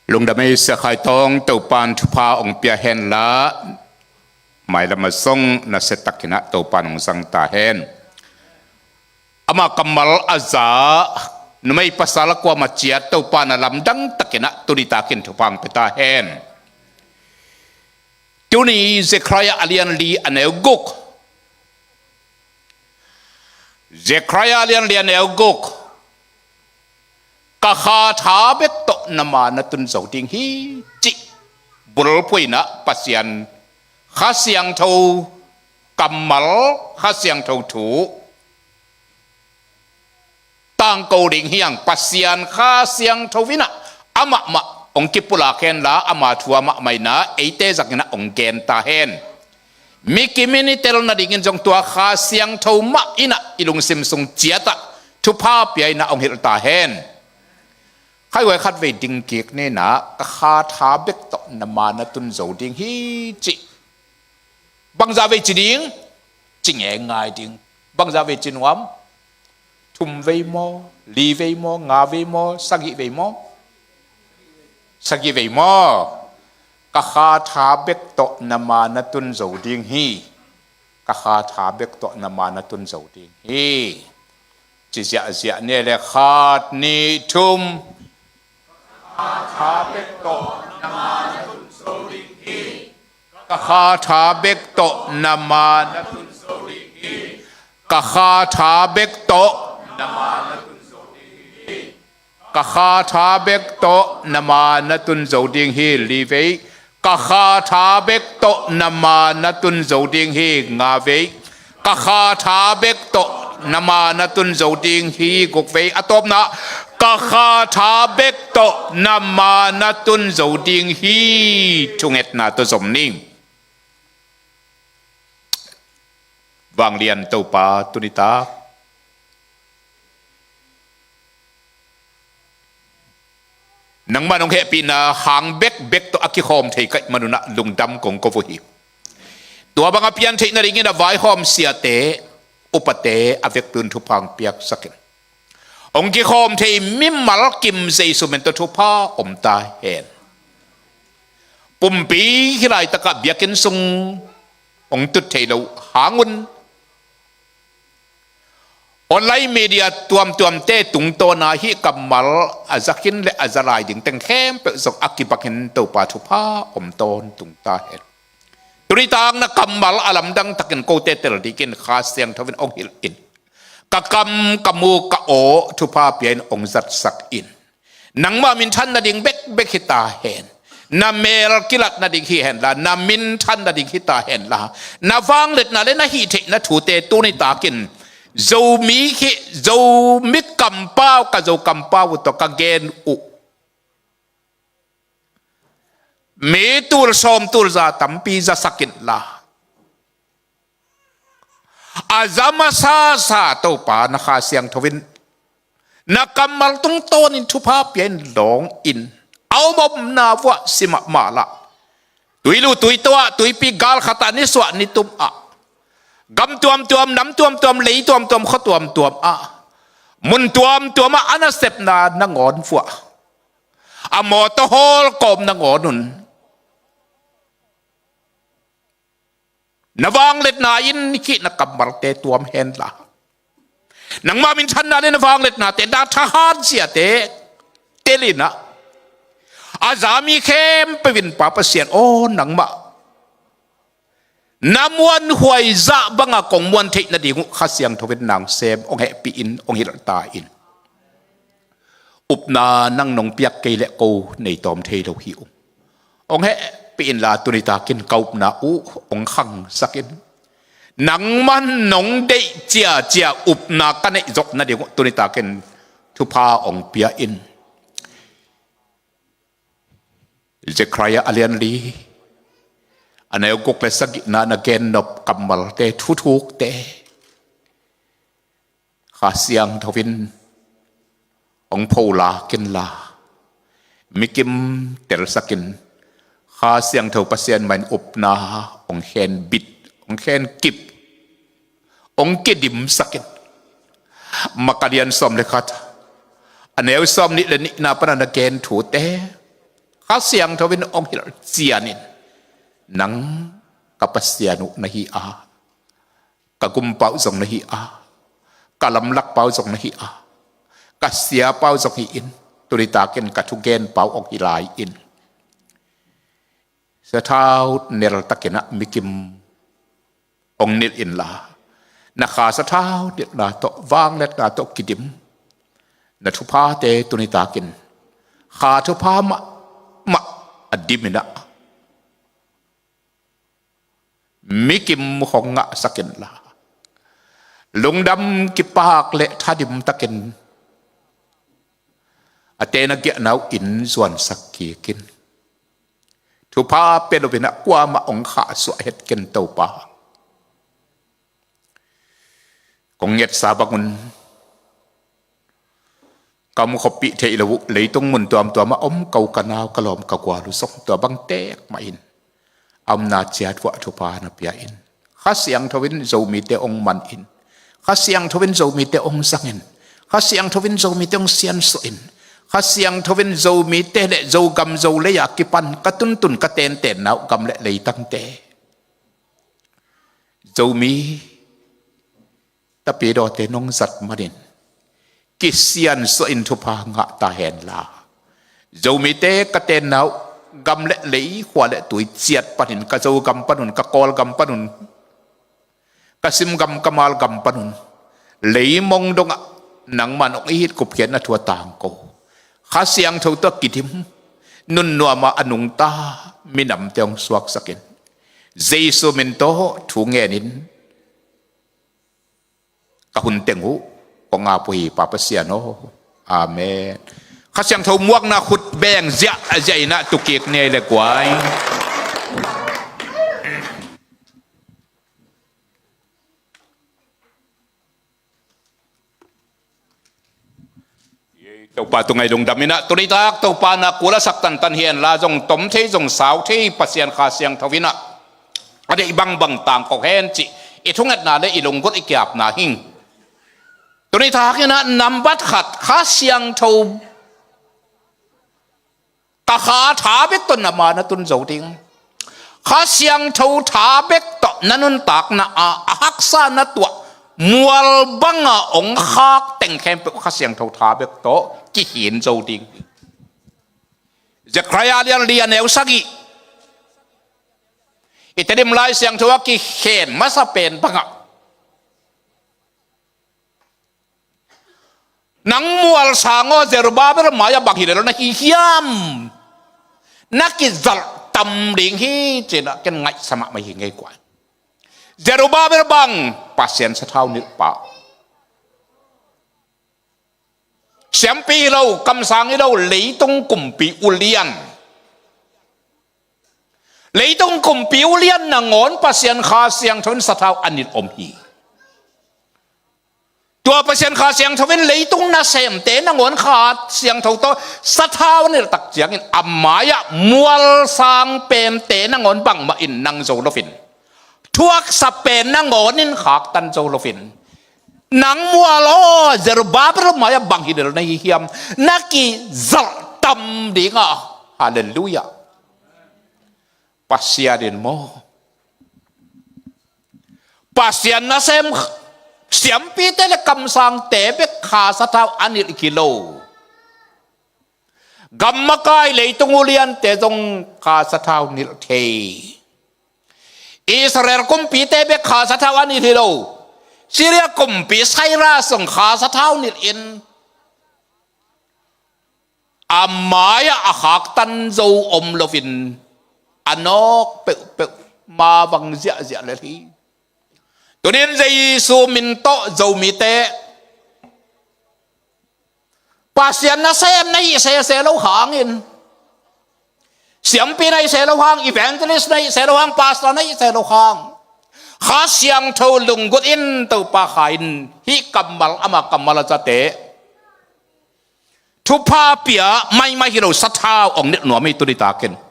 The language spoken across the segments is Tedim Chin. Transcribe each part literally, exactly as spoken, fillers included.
Lungdam ei Sia Khai Tawng, Topan thupha hong pia hen la, mailam ah zong nasia takin ah Topan hong zang ta hen. Ama kammal a za numei pasal a kuamah ciat Topan a lamdang takin ah tuni takin thupha hong pia ta hen. Tuni Zekhariah a lian li a neu guk. Zekhariah a lian li a neu guk. Ka kha tha bek tawh na ma na tun zo ding hi, cih bulphuh in ah Pasian Kha Siangtho kammal, Kha Siangtho thu tangko ding hi hang. Pasian Kha Siangtho in ah amah mah hong kipulak hen la, ama thu amah mah in ah eite zangin ah hong gen ta hen. Mi kim in i tel nadingin zong tua Kha Siangtho mah in ah i lungsim sung ciat ah thupha pia in ah hong hilh ta hen. Khaiguai, khatvei ding kik ni in ah, ka kha tha bek tawh na ma na tun zo ding hi, cih. Bangzah vei ci ding? Ci ngeingai ding. Bangzah vei ci nuam? Thum vei maw, li vei maw, nga vei maw, sagih vei maw? Sagih vei maw? Ka kha tha bek tawh na ma na tun zo ding hi. Ka kha tha bek tawh na ma na tun zo ding hi, ci ziahziah ni le, khat, nih, thum. Ka kha tha bek tawh na ma na tun zo ding hi. Ka kha tha bek tawh na ma na tun zo ding hi. Ka kha tha bek tawh na ma na tun zo ding hi. Ka kha tha bek tawh na ma na tun zo ding hi, li vei. Ka kha tha bek tawh na ma na tun zo ding hi, nga vei. Ka kha tha bek tawh na ma na tun zo ding hi, guk vei. A tawpna, ka kha tha bek tawh na ma na tun zo ding hi. Thungetna tawh zom ni. Vanglian Topa, tuni tak nangmah nong hehpihna hang bekbek tawh a kikhawm thei ka hih manun ah lungdam kong ko uh hi. Tua bang a pian theih nadingin a vaihawm siate, upate a vekpi un thupha hong piaksak in. Hong kikhawm thei mimal kim Jesu min tawh thupha om ta hen. Pumpi hih laitak ah biakinn sung hong tut thei loh hang un, online media tuamtuamte tungtawn ah hih kammal a za khin le a za lai ding teng khempeuh zong a kibangin Topa thupha om tawntung ta hen. Tuni tak na kammal a lamdang takin kote tel dingin Kha Siangtho in hong hilh in. Ka kam, ka muk, ka aw thupha pia in hong zatsak in. Nangmah minthan nading bekbek hi ta hen. Na mel kilat nading hi hen la, na minthan nading hi ta hen la, na vangliatna le na hih theihna thute tuni takin Zomi khit, Zomi kampau, ka Zo kampau uh tawh ka gen uh, mi tul sawm tul za tampi zasak in la, a za masasa Topa na Kha Siangtho in na kammal tungtawnin thupha pia in lawng in, a om omna vuah si mahmah lah, tuilu tuito ah, tuipi galkhat ah, nisuah nitum ah, gam tuamtuam, nam tuamtuam, lei tuamtuam, khua tuamtuam ah, mun tuamtuam ah a nasepna nangawn vuah, a mawtaw hawl kawm nangawn un, na vangliatna in hih na kammalte tuam hen la, nangmah minthanna le na vangliatnate, na thahat ziate tel in ah, a za mi khempeuh in Pa Pasian aw, nangmah na muanhuai zah banga kong muan theih nading uh Kha Siangtho in nang sem, hong hehpih in, hong hilh ta in. Upna nang nong piak kei leh ko nei tawm thei lo hi ung. Hong hehpih in la, tuni takin ka upna uh hong khangsak in. Nangman nong deih ciacia upna ka neih zawh nading uh tuni takin thupha hong pia in. Zekhariah a lian li, a neu guk le sagihna na gen nop kammalte, thuthukte Kha Siangtho in hong pholak in la, mi kim telsak in, Kha Siangtho Pasian mah in upna hong khen bit, hong khen kip, hong kidimsak in. Mark a lian sawm le khat, a neu sawm nih le nihna pan a na gen thute Kha Siangtho in hong hilh ciangin, nang ka Pasian uh na hi a, ka gumpa uh zong na hi a, ka lamlakpa uh zong na hi a, ka siapa uh zong hi in, tuni takin ka thugenpa uh hong hi lai in. Sathau nel takin ah mikim hong nilh inla, na kha sathau nilhna tawh, vangliatna tawh kidim na thuphate tuni takin, kha thupha mahmah a dim in ah mikim hong ngahsak inla, lungdam kipak le thadim takin a ten a giahna uh inn zuansak kik in. Thupha pia lo in ah kuamah hong khahsuah het ken Topa. Kong ngetsa bangun ka om khuapih theih lo uh leitung mun tuamtuam ah om ko ka nau ka lawm ka gual uh zong tua bang tek mah in a omna ciat vuah thupha na pia in. Kha Siangtho in Zomite hong man in. Kha Siangtho in Zomite hong zang in. Kha Siangtho in Zomite hong siansuah in. Kha Siangtho in Zomite le Zogam Zolei a kipan ka tuntun ka tentenna uh gam le leitangte, Zomi tapidawte nong zat manin kisiansuah in thupha ngah ta henla, Zomite ka tenna uh gam le lei, khua le tui ciat panin, ka Zogam panun, ka Kawlgam panun, ka Simgam ka Malgam panun, leimong dongah nangman hong it kupkhiatna thu a tangko, Kha Siangtho tawh kidim, nunnuam a nungta minamte hong suaksak in. Jesu min tawh thu ngenin ka hun teng uh kong ap uh hi, Pa Pasian aw. Amen. Kha Siangtho muakna khut beng ziahziah in ah tukik ni ei le guai. Topa tungah i lungdam in ah, tuni tak Topa na kul a sak tantan hi henla, zong tom thei zong sau thei Pasian Kha Siangtho in ah a deih bangbang tangko hen cih i thungetna le i lunggulh i kiapna hi. Tuni tak in ah nambat khat, Kha Siangtho ka kha tha bek tawh na ma na tun zo ding. Kha Siangtho tha bek tawh na nuntakna ah a haksa na tuah mual banga hong khak teng khempeuh Kha Siangtho tha bek tawh kihin zo ding. Zekhariah lian li a neu sagih, i Tedim Lai Siangtho a kikhen masa pen bangah, nang mual sang aw, Zerubbabel mai-ah bang hi lel na hi hiam? Na kizalh tam ding hi, ci-in ah ken ngaihsa mahmah hi ngei guai. Zerubbabel bang, Pasian sathau nilhpa. Siampi hi lo, kamsang hi lo, leitung kumpi ulian. Leitung kumpi ulian nangawn Pasian Kha Siangtho in sathau a nilh om hi. Tua Pasian Kha Siangtho in leitung nasemte nangawn Kha Siangtho tawh sathau a nilh tak ciangin, a mai-ah mual sang pente nangawn bangmah in nang zo loin, thuaksa pen nangawn in khaktan zo loin, nang mual aw, Zerubbabel mai-ah bang hi lel na hi hiam? Na kizalh tam ding a. Halleluiah. Pasian in maw, Pasian nasem siampite le kamsangte bek Kha sathau a nilh hi lo. Gam makai, leitung uliante zong Kha sathau nilh thei. Israel kumpite bek Kha sathau a nilh hi lo. Syria kumpi Cyrus zong Kha sathau nilh in, a mai-ah a khaktan zo om loin, a nawk peuhpeuh mavang ziahziah lel hi. Tunin Jesu min tawh Zomite, Pasian nasem na hih sese lo hangin, siampi na hih se lo hang, evangelist na hih se lo hang, pastor na hih se lo hang, Kha Siangtho lunggulh in, Topa Kha in hih kammal, ama kammal a zate thupha pia maimai hi lo, sathau hong nilh nuam hi tuni takin.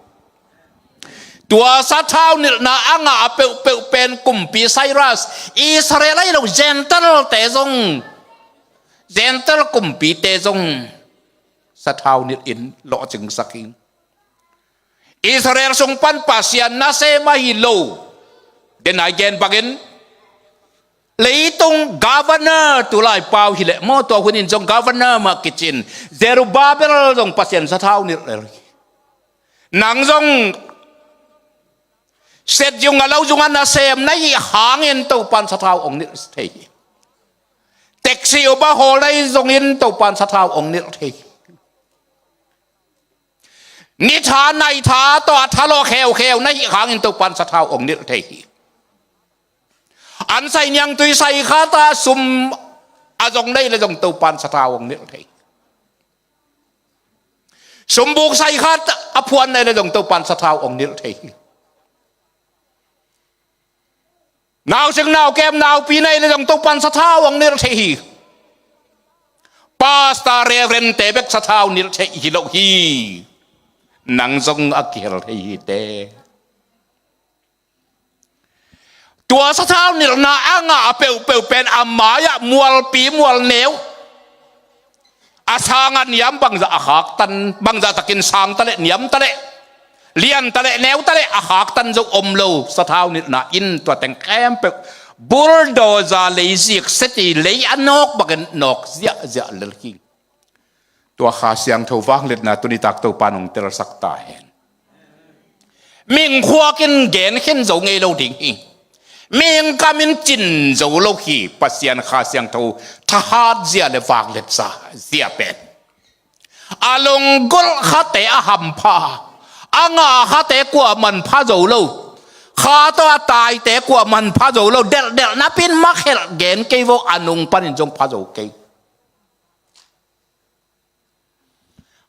Tua sathau nilhna a ngah a peuhpeuh pen kumpi Cyrus, Israel ahi lo, Gentile-te zong, Gentile kumpite zong sathau nilh in lawhcingsak hi. Israel sung pan Pasian nasem ahi lo. Den ai gen bangin leitung governor, tulai pau hileh maw, tua hunin zong governor mah kicin Zerubbabel zong Pasian sathau nilh lel hi. Nang zong set zung a lo zung a nasem na hih hangin Topan sathau ong nilh thei hi. Taxi Uber hawl na hi zongin Topan sathau ong nilh thei hi. Ni tha nai tha tawh a thalawh kheukheu na hih hangin Topan sathau ong nilh thei hi. An sai niangtui sai khat a sum a zong na hih leh zong Topan sathau ong nilh thei hi. Sumbuk sai khat a phuan na hih leh zong Topan sathau ong nilh thei hi. Nausing naukem naupi na hih leh zong Topan sathau ong nilh thei hi. Pastor Reverend te bek sathau nilh thei hi lo hi. Nang zong a kihel thei hi te. Tua sathau nilhna a ngah a peuhpeuh pen a mai-ah mualpi mualneu a sang a niam bangzah a khaktan, bangzah takin sang taleh niam taleh lian taleh neu taleh a khaktan zo om lo. Sathau nilhna in tua teng khempeuh bulldozer lei zik seti lei a nawk bangin nawk ziahziah lel hi. Tua Kha Siangtho vangliatna tuni tak Topa nong telsak ta hen. Mihing khuakin gen khin zo ngei lo ding hi. Mihing kamin cin zo lo hi. Pasian Kha Siangtho thahat zia le vangliat zia pen a lunggulh khate a hampha, a ngah khate kuaman pha zo lo. Kha tawh a taite kuaman pha zo lo. Delhdelh napin makhelh gen kei vo, a nung panin zong pha zo kei.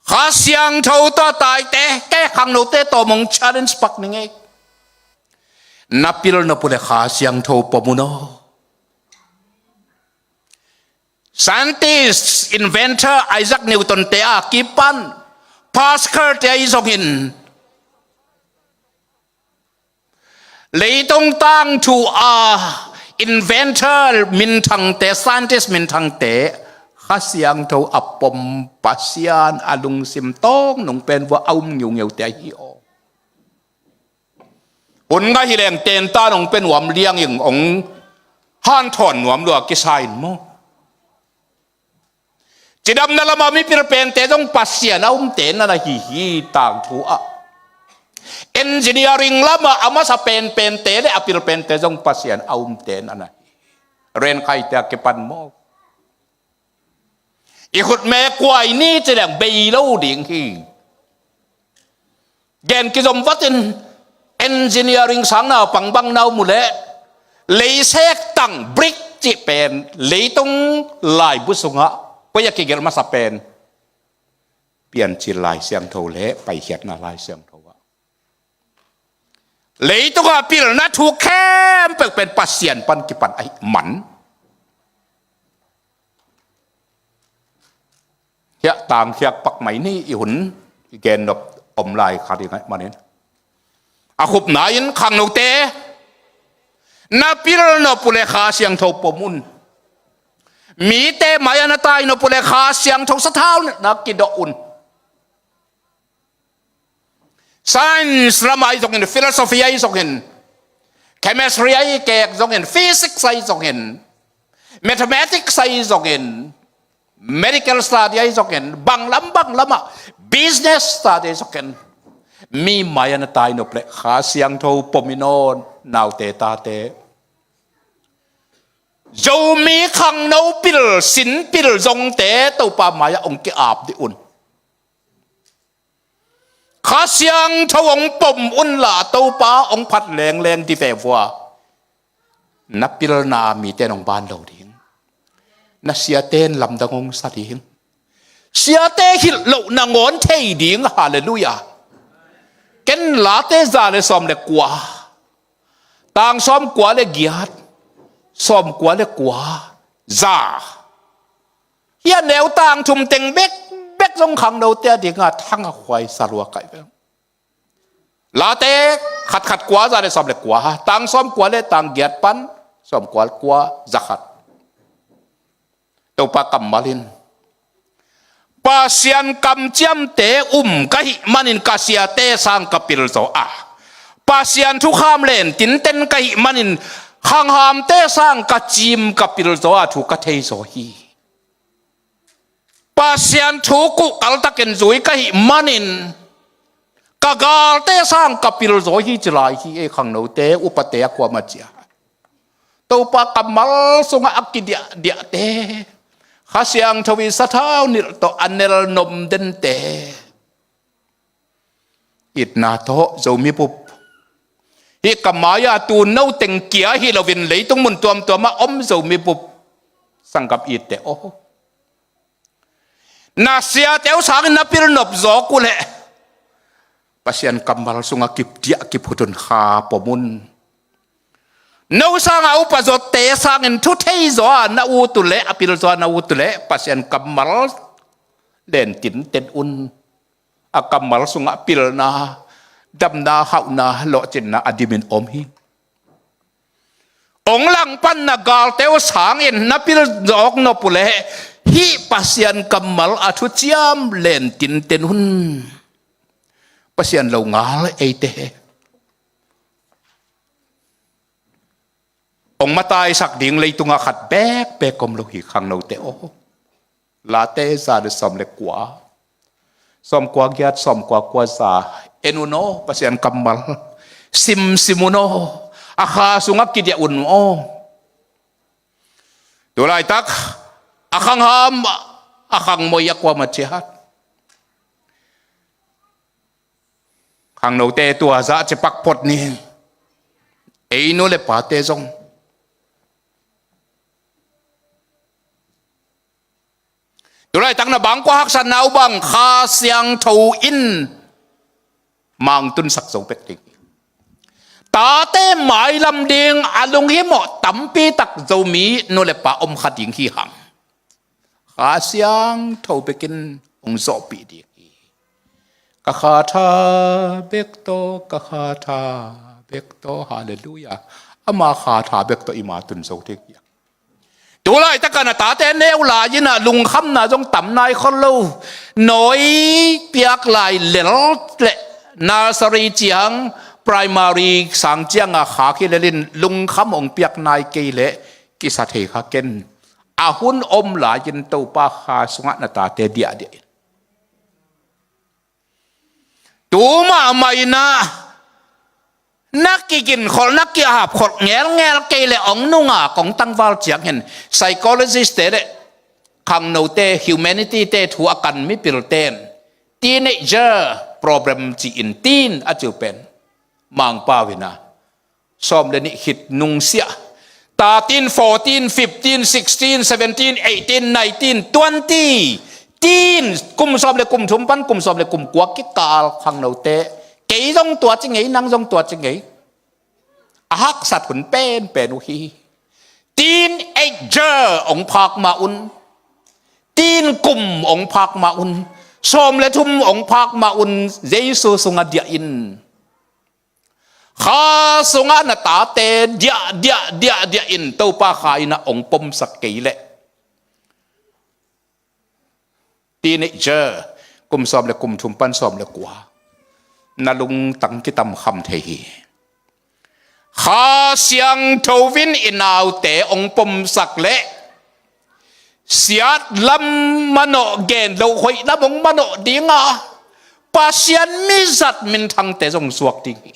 Kha Siangtho tawh a taite, kei khangnote tawh mong challenge pak ning ei. Na pil nop uh leh Kha Siangtho pom un aw. Scientist, inventor Isaac Newton te a kipan, Pascal te ahi zongin, leitung tangthu a inventor minthangte, scientist minthangte, Kha Siangtho a pom Pasian a lungsim tawng nung pen vua a um ngiungeu te ahi aw. Hun ngah hileng tenta nong pe nuam liangin ong hanthawn nuam lua kisa in maw? Cidamna lamah mipil pente zong Pasian a umte na na hi hi tangthu ah. Engineering lamah a masa penpente le a pil pente zong Pasian a umte na na hi. Renkhaite a kipan maw? I khutme kuai ni ci leng bei lo ding hi. Gen kizom vatin engineering sang naupang bang na um uh leh, leisek tang brick cih pen leitung laibu sungah koi a kigelh masa pen? Piancil Lai Siangtho le Paikhiatna Lai Siangtho ah. Leitungah pilna thu khempeuh pen Pasian pan kipan ahih man. Hiah tangkhiak pak mai ni i hun i gen nop om lai kha ding ahih manin. A khupna in khangnote, na pil nop uh leh Kha Siangtho pom un. Mite mai-ah na tai nop uh leh Kha Siangtho sathau na kidawh un. Science lamah ahi zongin, philosophy ahi zongin, chemistry ahi kek zongin, physics ahi zongin, mathematics ahi zongin, medical study ahi zongin, banglam banglamah business study ahi zongin, mi mai-ah na tai nop leh Kha Siangtho pom in aw, naute tate. Zomi khangno pil, sin pil zongte Topa mai-ah ong ki-ap dih un. Kha Siangtho ong pom unla Topa ong phat lengleng dih ve vua. Na pilna mite nong ban lo ding. Na siate in lamdang ong sa ding. Siate hilh loh nangawn thei ding. Halleluiah. Ken Late za le sawm le kua, tang sawm kua le giat, sawm kua le kua, za. Hih a neu tang thum teng bekbek zong khangnote a dingah thang a khuai sa lua kai ve. Late khatkhat kua, za le sawm le kua, tang sawm kua le tang giat pan sawm kua le kua, za khat. Topa kammal in, Pasian kamciamte um ka hih manin ka siate sang ka pilzaw a, Pasian thukham len tinten ka hih manin khanghamte sang ka cim ka pilzaw a, thu ka theizaw hi. Pasian thu kuhkaltakin zui ka hih manin ka galte sang ka pilzaw hi, ci lai hi. Ei khangnote, upate, a kuamah ciat Topa kammal sungah a kidiahdiahte, Kha Siangtho i sathau nilh tawh a nel nom dente, itna tawh Zomi bup, hih ka mai-a tu no teng kia hi loin leitung mun tuamtuamah om Zomi bup sanggam itte aw, na siate uh sangin na pilnop zawk uh leh Pasian kammal sungah kipdiah kiphut un, kha pom un. No sangah upa zawte sangin thu theizaw a na ut uh leh, a pilzaw a na ut uh leh, Pasian kammal len tinten un. A kammal sungah pilna, damna, hauhna, lawhcinna a dimin om hi. Hong langpanna galte uh sangin na pilzawk nop uh leh, hih Pasian kammal a thuciam len tinten un. Pasian lo ngal eite. Hong mataisak ding leitungah khat bekbek om lo hi, khangnote aw. Late za le sawm le kua, sawm kua giat, sawm kua kua za en un aw, Pasian kammal simsim un aw, a kha sungah kidiah un aw. Tu laitak a khangham, a khangmoi, a kuamah ciat khangnote tua zah ci pak phot ni. Ei nu le pate zong tu laitak na bangkua haksatna uh bang Kha Siangtho in mangtunsak zo pek ding. Tate mailam ding a lunghimawh tampi tak Zomi nu le pa om kha ding hi hang. Kha Siangtho bekin hong zawhpih ding hi. Ka kha tha bek tawh, ka kha tha bek tawh, halleluiah. Ama kha tha bek tawh i ma tun zo ding hi. Tu laitak a na tate neu lai-in ah lungkhamna zong tam nai khol lo. Nawi piak lai lel le nursery ciang, primary sang ciang a kha khilel in lungkham hong piak nai kei leh kisa thei kha ken. A hun om lai-in Topa kha sungah na tate diahdiah in. Tu mahmah in ah na kiginkholh, na kiahapkholh ngelngel kei leh hong nungak, hong tangval ciang hen. Psychologist-te le khangnote, humanity-te thu a kan mipilten teenager problem ci-in, teen a ci uh pen Mangpau in ah sawm le nih khit nungsiah, thirteen, fourteen, fifteen, sixteen, seventeen, eighteen, nineteen, twenty, teen, kum sawm le kum thum pan kum sawm le kum kua kikal khangnote, kei zong tua ci ngei, nang zong tua ci ngei. A haksat hun penpen uh hi. Teenager hong phak mah un, teen kum hong phak mah un, sawm le thum hong phak mah un, Jesu sungah diah in. Kha sungah na tate diah, diah, diah, diah in, Topa kha in ah hong pomsak kei leh, teenager, kum sawm le kum thum pan sawm le kua, na lungtang kitam kham thei hi. Kha Siangtho in i naute hong pomsak leh, siat lam manawh gen loh, hoih lam hong manawh ding a, Pasian mizat minthangte zong suak ding hi.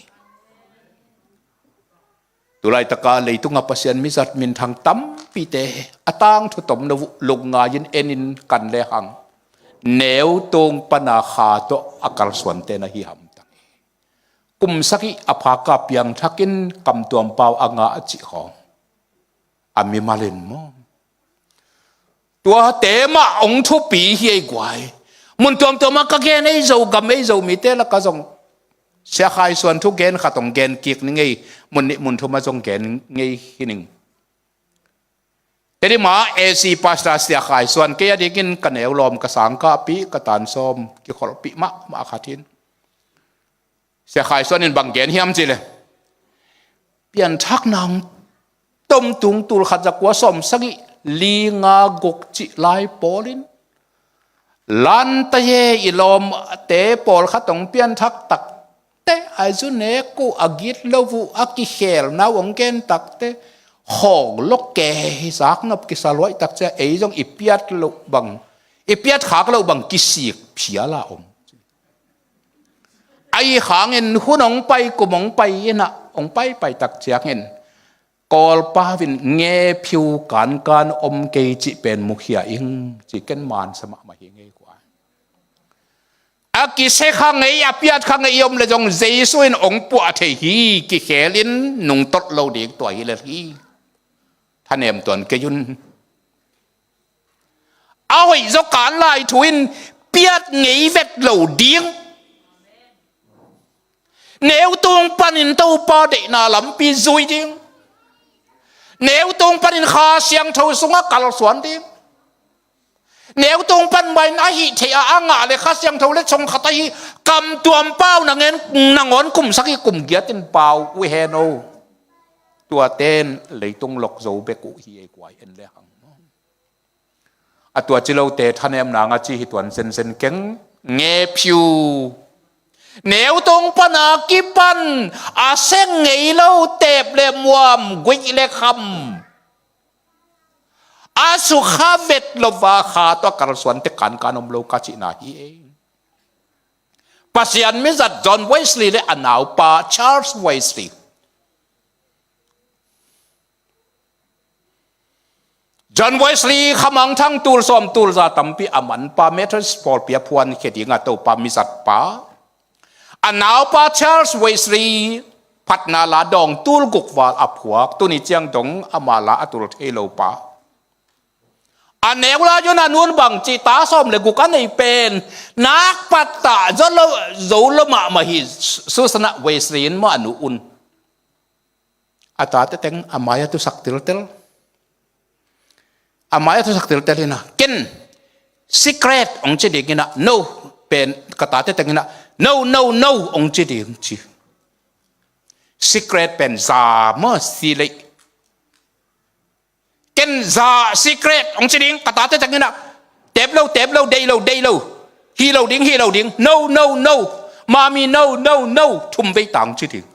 Tu laitaka leitungah Pasian mizat minthang tampite a tangthu tom lo uh, lungngai-in en in kan lehang, neu tung pana kha tawh a kalsuante na hi hamtang hi. Kum sagih a phaka piangthakin kamtuam pau a ngah a cih khawng a mimal in maw? Tuate mah hong thupi hi ei guai. Mun tuamtuamah ka gen ei, Zogam ei, Zomite lakah zong Sia Khai Suan thu gen khat hong gen kik ning ei, mun nih mun thumah zong gen ngei hi ning. Tedim ah A C pastor Sia Khai Suan kei a dingin ka neu lawm, ka sangkahpih, ka tansawm kikholhpih mahmah khat hi. Sia Khai Suan in bang gen hiam cih leh, pianthakna hong tom tung tul khat za kua sawm sagih li nga guk cih lai pawlin Lante i lawmte pawlkhat hong pianthak takte a zu nek uh, a gitloh uh, a kikhelna uh hong gen takte khawng lok ke hi, zaknop kisa luai takcia ei zong i piat loh bang, i piat khak loh bang kisik phial a om. Ahi hangin hun hong pai, kum hong pai inah, hong paipai takciangin Kawlpau in ngephiu kankan om kei cih pen mukhia ing ci ken mansa mahmah hi ngei kua. A kisia kha ngei, a piat kha ngei i om le zong Jesu in hong puah thei hi, kikhel in nungtot lo ding tua hi lel hi. Thanem tuan kei un. A hoih zaw kan lai thu in piat ngei vet lo ding. Neu tung panin Topa deihna lampi zui ding. Neu tung panin Kha Siangtho sungah kalsuan ding. Neu tung pan mahin a hih theih a, a ngah le Kha Siangtho le chong khat ahi kamtuam pau nangen nangawn kumsak hi, kum giatin pau uh hen o. Tuaten leitung lok zo bek uh hi ei kuai en le hang. A tua ci lote thanemna nga ci hi tuan zenzen keng, ngephiu. Neu tung pana kipan a seng ngei lo tep le muam, guih le kham. A sukha vet lo va kha tua kalsuan te kankan om lo ka cihna hi ei. Pasian mizat John Wesley le a naupa Charles Wesley. John Wesley khamangthang tul sawm tul za tampi a manpa, Methodist pawlpi a phuankhia dinga Topa mizatpa. A naupa Charles Wesley phatna la dawng tul guk val a phuak, tuni ciang dong ama la a tul thei lo pa. A neu lai un a nun bang ci ta sawm le guk a nei pen nak pattah zo lo, zo lo mahmah hi. Susanna Wesley in maw a nu un. A tate teng a mai-ah tusak tiltel. A mai-ah tusak tiltel inah, ken secret hong ci ding inah, no, pen ka tate teng inah, no, no, no hong ci ding ci. Secret pen za maw, si lei. Ken za, secret hong ci ding, ka tate teng inah, tep lo, tep lo, deih lo, deih lo, hi lo ding, hi lo ding, no, no, no, mami, no, no, no, thum vei ta hong ci ding.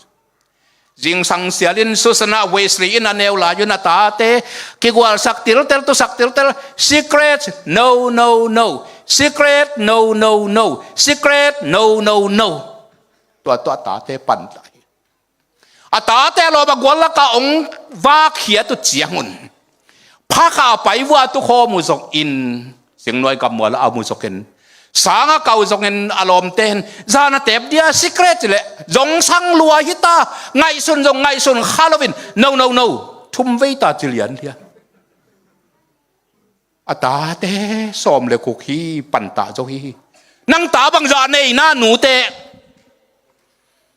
Zingsang sialin Susanna Wesley in a neu lai un a tate kigualsak tiltel, tusak tiltel, secret, no, no, no, secret, no, no, no, secret, no, no, no. Tua, tua tate pan lai. A tate a lawm a gual lakah hong vakkhiat uh ciangun, phakha a pai vua tukhawm uh zongin, Singnuai gammual ah a mu zongin, sang a kau zongin a lawmte in, zan a tep dia secret cileh, zong sang lua hita, ngaihsun zong ngaihsun kha loin, no, no, no, thum vei ta ci lianlian. A tate sawm le guk hi, pantah zo hi. Nang ta bangzah nei na nute?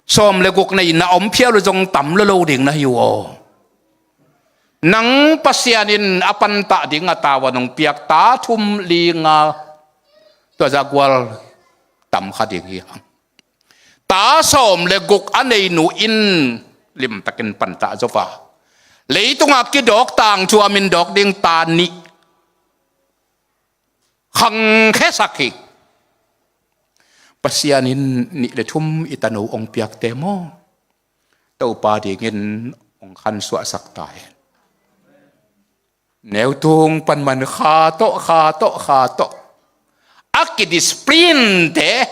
Sawm le guk nei na om phial uh zong tam lo lo ding na hi uh aw. Nang Pasian in a pantah ding a tavuan hong piak ta thum li nga tua zah gual tam kha ding hi hang. Ta sawm le guk a nei nu in limtakin pantah zo va. Leitungah kidawk tangthu a min dawk ding ta nih khangkhesak hi. Pasian in nih le thum i tanu hong piakte maw, Topa dingin hong khansuahsak ta hen. Neutung panman kha tawh, kha tawh, kha tawh a kidiscipline te,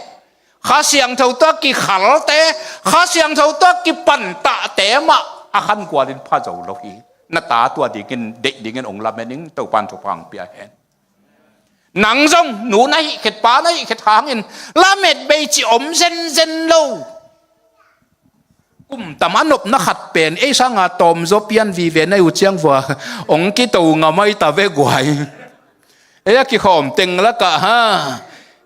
Kha Siangtho tawh a kikhalte, Kha Siangtho tawh a kipantahte mah a khankualin pha zo lo hi. Na ta tua dingin, deih dingin hong lamen ing, Topan thupha hong pia hen. Nang zong nu na hih khet, pa na hih khet hangin lamet bei ci om zenzen lo. Kum tam a nopna khat pen ei sanga tawmzaw pian vive na uh ciang vua hong kito ngam ahi ta ve guai. Ei a kikhawm teng lakah ha,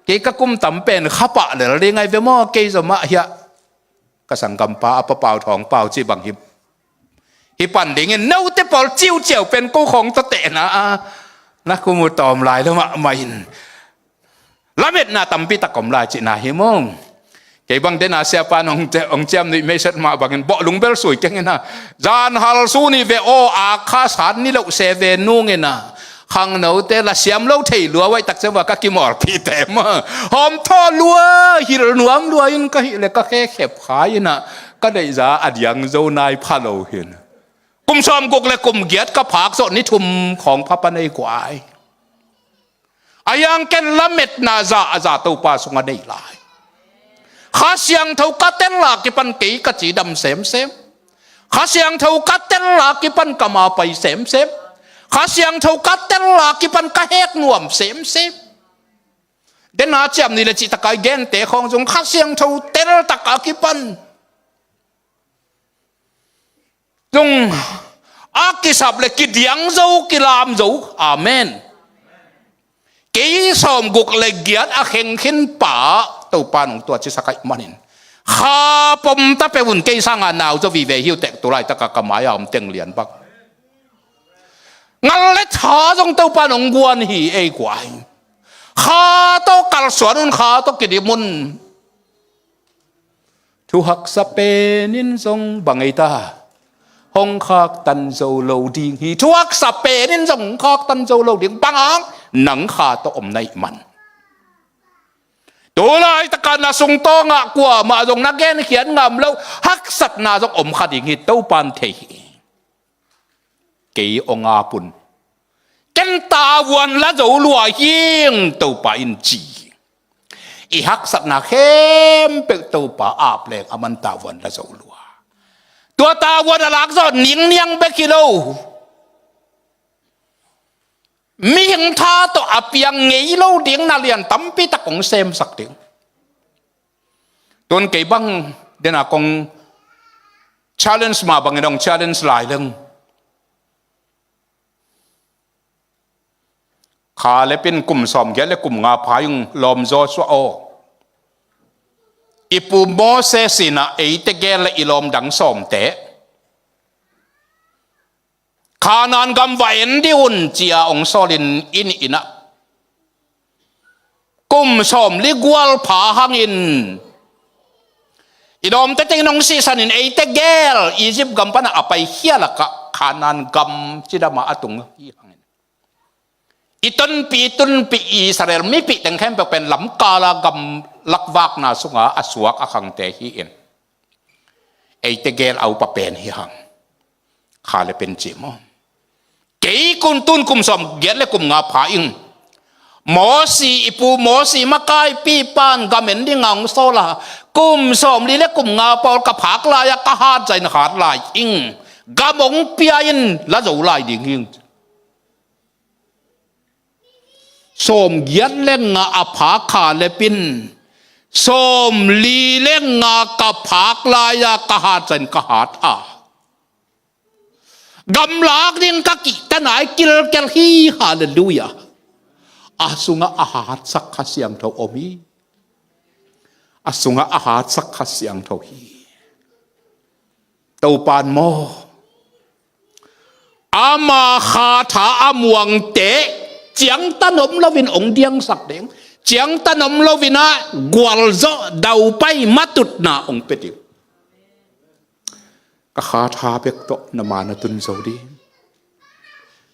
kei ka kum tam pen khapah lel ding ahi ve maw, kei zaw mah hiah ka sanggampa a pa Pau Thawng Pau cih bang hi. Hih pan dingin note pawl ciuciau pen ko khawng tawh tehna a na kum uh tawm lai lo mahmah in. Lametna tampi tak om lai cihna hi mong. Kei bang dena siapa in hong, hong ciam nuih meiset mah bangin bawh lungbel sui keng ina. Zan hal su ni ve aw, a kha san ni loh se ve nung ina. Khangnote la siam lo thei lua, vaih tak ciang va ka kimawlpih te maw. Hawm thaw lua, hilh nuam lua in ka hih le ka khe khep khai in ah ka deihza a diang zo nai pha lo hi. Kum sawm guk le kum giat ka phak zawh ni thum khawng pha pan ei kuai. A hiang ken lametna za a za Topa sungah nei lai. Kha Siangtho ka tel a kipan kei ka cidam semsem. Kha Siangtho ka tel a kipan ka ma pai semsem. Kha Siangtho ka tel a kipan ka hek nuam semsem. Dena ciam ni le cih taka i gente khawng zong Kha Siangtho tel tak a kipan zong a kisap le kidiang zo, kilam zo. Amen. Kei sawm guk le giat a kheng khin pa Topa nong tua cisak ahih manin kha pom ta peuh un kei sanga nau zaw vive hi uh teh, tu laitaka ka mai-a om teng lian bang. Ngal le tha zong Topa nong guan hi ei kuai. Kha tawh kalsuan un, kha tawh kidim un. Thu haksa pen in zong bang ei ta, hong khaktan zo lo ding hi. Thu haksa pen in zong hong khaktan zo lo ding, bang hang, nang kha tawh om na hih man. Tu laitaka na sungtawngah kuamah zong na genkhiat ngam lo haksatna zong om kha ding hi, Topan thei hi. Kei hong ap un. Ken tavuan la zo lua hing, Topa in ci. I haksatna khempeuh Topa ap leng aman tavuan la zo lua. Tua tavuan a lak zawh ningniang bek hi lo. Mihing tha tawh a piang ngei lo ding na lian tampi tak hong semsak ding. Tun kei bang dena kong challenge mah bangin hong challenge lai leng. Khaleb in kum sawm giat le kum nga pha ung, lawm Joshua aw. I pu Moses in ah eite gel le i lawm dang sawmte Kanaan gam va en dih un ci-a hong sawlin i nih in ah kum sawmli gual pha hangin i lawmte teng in hong sihsanin eite gel Egypt gam panah a paikhia lakah Kanaan gam cidama a tung hi hangin i tonpih, i tunpih Israel mipih teng khempeuh pen lamkala gam lakvakna sunga a suak a khangte hi-in eite gel a upa pen hi hang. Khaleb in ci maw. Kei kun tun kum sawm giat le kum nga pha ing. Mosi, i pu Mosi makaipi pan gam en dinga hong sawl a, kum sawmli le kum nga pawl ka phak lai-a ka hat zahin hat lai ing. Gam hong pia in la zo lai ding hing. Sawm giat le nga a pha Khaleb in, sawmli le nga ka phak lai-a ka hat zahin ka hat a, gamlak ding ka kihta nai kilkel hi. Halleluiah. A sungah a hatsak Kha Siangtho om hi. A sungah a hatsak Kha Siangtho hi. Topan maw, ama khatha a muangte ciangtan om loin hong diangsak ding, ciangtan om loin ah gualzawh daupai matutna hong pia ding. Ka khatha bek tawh na ma na tun zo ding.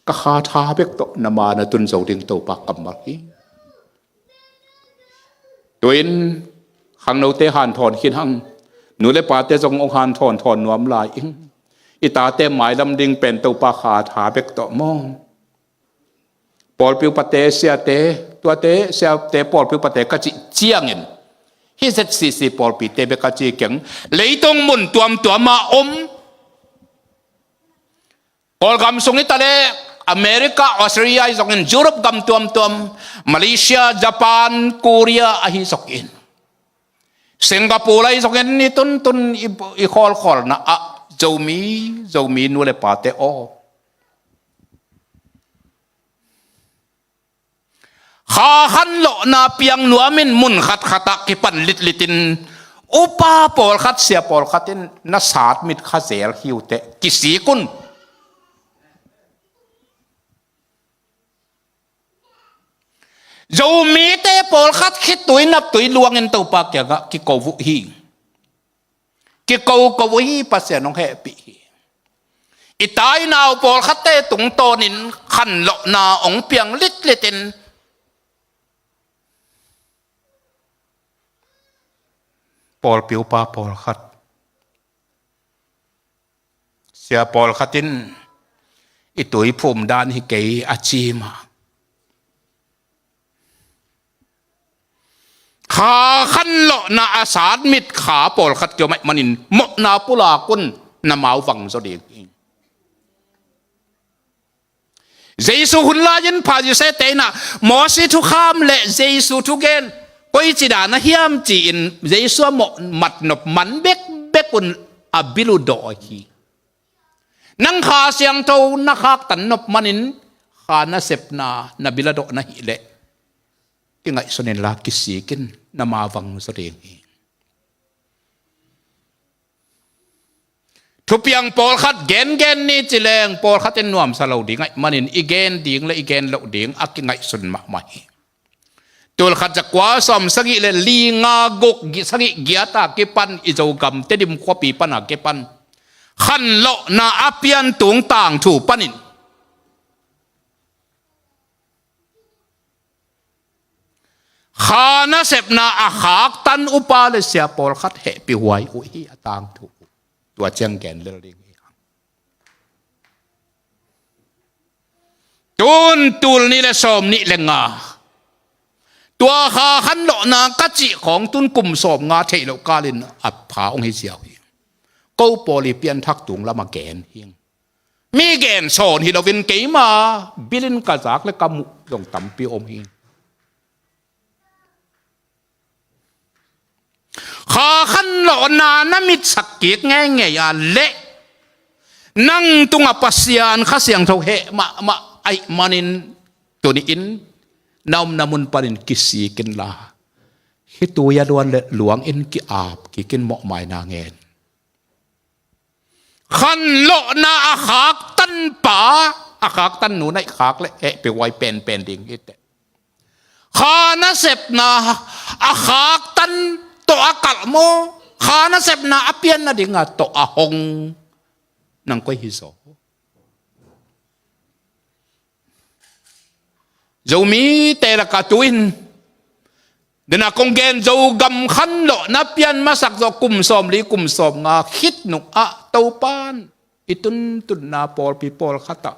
Ka khatha bek tawh na ma na tun zo ding Topa kammal hi. Tuin khangnote hanthawn khin hang. Nu le pate zong hong hanthawn thawn nuam lai ing. I tate mailam ding pen Topa khatha bek tawh maw. Pawlpi upate, siate, tuate, siate, pawlpi upate ka cih ciangin, hih Z C C pawlpite bek ka ci keng. Leitung mun tuamtuama om. Kawlgam sung hi ta leh, America, Australia ahi zongin, Europe gam tuamtuam, Malaysia, Japan, Korea ahi zongin, Singapore ahi zongin, i tuntun i, i khawlkhawlna ah Zomi, Zomi nu le pate aw. Kha khanlawhna piang nuamin mun khatkhat ah kipan litlitin upa pawlkhat, sia pawlkhat in na satmit kha zel hi uh teh, kisik un. Zomite pawlkhat khitui naptui luangin Topa kiangah kiko uh hi. Kiko ko uh hi, Pasian hong hehpih hi. I tainau pawlkhatte tungtawnin khanlawhna hong piang litlitin pawlpi upa pawlkhat, sia pawlkhat in i tuiphum dan hi kei a ci mah. Kha khanlawhna a sat mit kha pawlkhat kiom ahih manin mawhna pulak un, na mau vang zaw ding hi. Jesu hun lai-in Pharisee-te in ah Moses thukham le Jesu thugen koici dan a hiam ci-in Jesu a mawh matnop man bekbek un a bil uh dawh hi. Nang Kha Siangtho na khaktan nop manin kha nasepna na bil a dawh na hih leh kingaihsun inla kisik in, na mau vang zaw ding hi. Thupiang pawlkhat gengen ni ci leng pawlkhat in nuamsa lo ding ahih manin i gen ding le i gen loh ding a kingaihsun mahmah hi. Tulkhat zakua sawm sagih le li nga guk gi- sagih giat a kipan i Zogam Tedim khuapi pan a kipan khanlawhna a pian tung tangthu panin kha nasepna a khaktan upa le sia pawlkhat hehpihhuai uh hi a tangthu uh. Tua ciang gen lel ding hi. Tun tul nih le sawm nih le nga, tua kha khanlawhna ka cih khawng tun kum sawm nga theih loh kalin a pha hong hi ziau hi. Ko pawl i pianthak tung lam a gen hi. Mi gen sawn hi loin keima bilin ka zak le ka muh zong tampi om hi. Kha khanlawhna na mitsak kik ngeingei a leh nang tungah Pasian Kha Siangtho heh mahmah ahih manin tuni-in na omna mun panin kisik inla, khitui a luan le luangin ki-ap kik in, mawhmaina ngen. Khanlawhna a khaktan pa, a khaktan nu na i khak leh hehpihhuai penpen ding hi teh. Kha nasepna a khaktan tawh a kalh maw, kha nasepna a pian nadinga tawh a hong, nang koi hi zaw? Zomite lakah tu-in dena kong gen, Zogam khanlawhna pian masak zawh kum sawmli kum sawmnga khit nungah Topan i tuntunna pawlpi pawlkhatah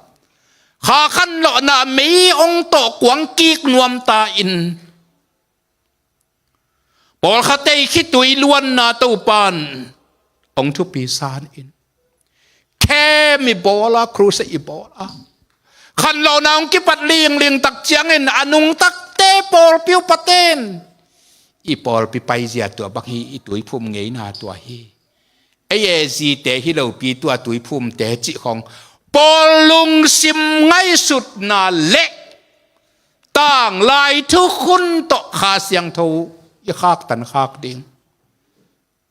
kha khanlawhna mei hong tawh kuang kik nuam ta in, pawlkhatte i khitui luanna Topan hong thupi san in, khem i bawl a, crusade i bawl a, khanlawhna hong kipat lingling tak ciangin a nungtakte pawlpi upaten, i pawlpi paizia tua bang hi, i tuiphum ngeina tua hi, ei e zite hi lopi tua tuiphumte cih khawng pawl lungsim ngaihsutna le tanglai thukhun tawh Kha Siangtho i khaktan khak ding.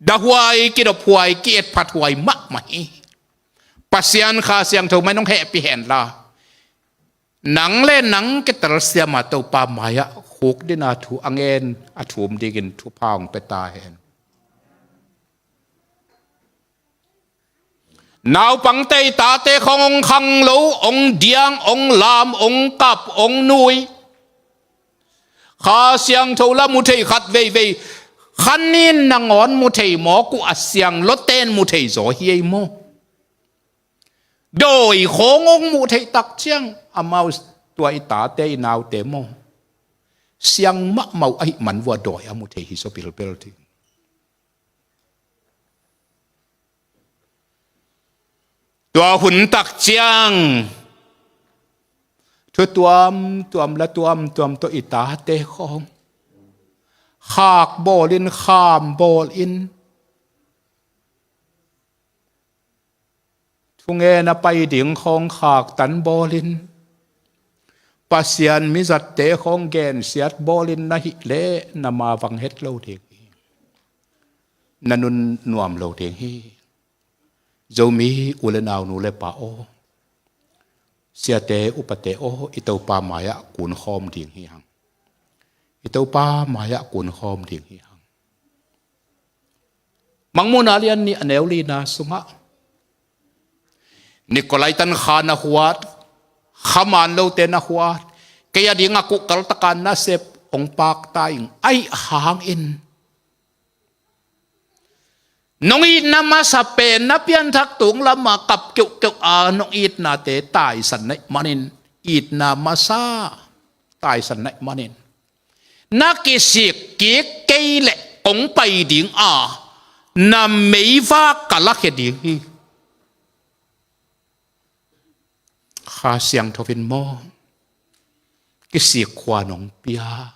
Dahhuai, kidophuai, ki-etphathuai mahmah hi. Pasian Kha Siangtho mai nong hehpih henla, nang le nang kitel siama Topa mai-ah khukdina thu a ngen a thum dingin thupha hong pia ta hen. Naupangte i tate khawng hong khang lo, hong diang, hong lam, hong kap, hong nui. Kha Siangtho la mu thei khat veivei, khanin nangawn mu thei mawk uh a, siang lawten mu thei zaw hi ei maw? Dawi khawng hong muh theih tak ciang amau, tua i tate i naute maw, siang mahmah uh ahih man vua dawi a mu thei hi zaw bilbel ding. Tua hun tak ciang thu tuamtuam la tuamtuam tawh i tate khawng khak bawlin, kham bawlin, thungen a pai ding khawng khaktan bawlin, Pasian mizatte khawng gensiat bawlin na hih leh na mavang het lo ding hi. Na nun nuam lo ding hi. Zomi u le nau, nu le pa aw, siate upate aw, i Topa mai-ah kun khawm ding hi hang. I Topa mai-ah kun khawm ding hi hang. Mangmuhna lian nih a neu lina sungah, Nikolai tan kha na huat, kha man lote na huat, kei a ding a kuhkal taka nasep hong pakta ing. Aih hangin nong itna masa pen na pianthak tung lama kap keuhkeuh a nong itnate taisan na ih manin, itna masa taisan na ih manin, na kisik kik kei leh kong pai ding a, na meivak ka lakhia ding hi. Kha Siangtho in maw, kisik khua nong pia.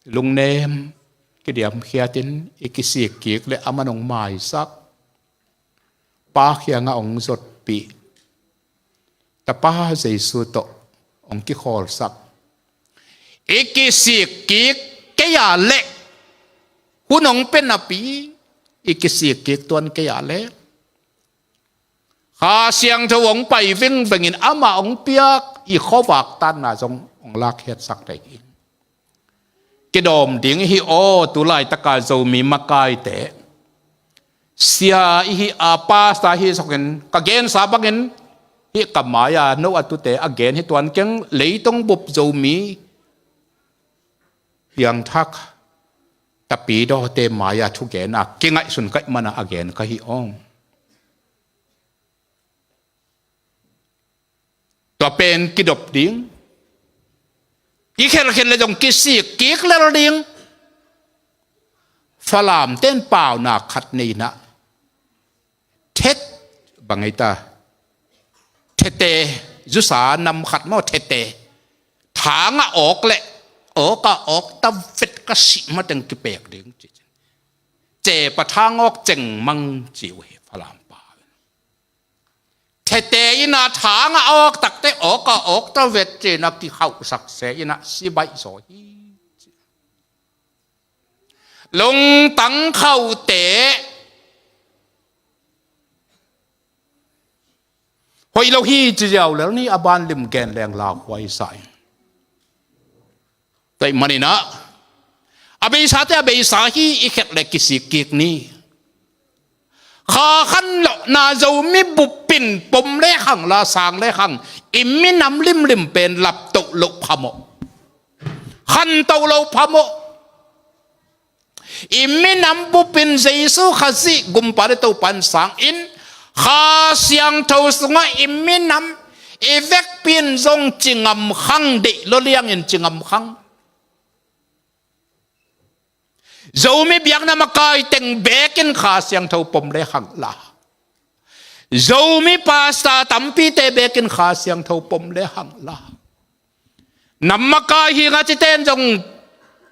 Lungnem kidiamkhiatin i kisik kik le amah nong maisak. Pa kiangah hong zotpih. Tapa Jesu tawh hong kikhawlsak. I kisik kik kei a leh, hun hong pia napi, i kisik kik tuan kei a leh, Kha Siangtho hong pai vingvengin amah hong piak i khuavak tanna zong hong lakkhiatsak dai hi. Kidawm ding hi aw, tu laitaka Zomi makaite. Sia i hi a, pasta hi sokin ka gensa bangin, hih ka mai-a no a tute a gen hi tuan keng, leitung bup Zomi piangthak tapidawte mai-a thugen a kingaihsun ka ih mana a gen ka hi aw. Tua pen kidop ding. I khelkhel le zong kisik kik lel ding. Falam ten paunak khat nei na. Thet bang ei ta. Thete, zusa nam khat maw thete. Thang a awk le, awk a awk ta vet ka sih mateng kipek ding ci. Cepa thang awk cengmang ci uh hi Falam pau. Thete ina thang a awk takte awk a awk ta vet cina kikhauhsak se ina si baih zaw hi. Lungtang khaute hoih lo hi ci ziau lel ni a ban lim gen leng lauhuai sa in. Tua ih maninah a beisate a beisa hi i khet le kisik kik ni. Kha khan lawhna Zomi bupin pom le khang la sang le khang i minam limlim pen laptoh loh phamawh. Khantoh loh phamawh. I minam bupin Jesu Khazih gumpa le Topan sangin Kha Siangtho sungah i minam i vekpin zong cingam khang deih lo liangin cingam khang. Zomi biakna makai teng bekin Kha Siangtho pom le khang la. Zomi pasta tampite bekin Kha Siangtho pom le khang la. Nam makai hi nga citen zong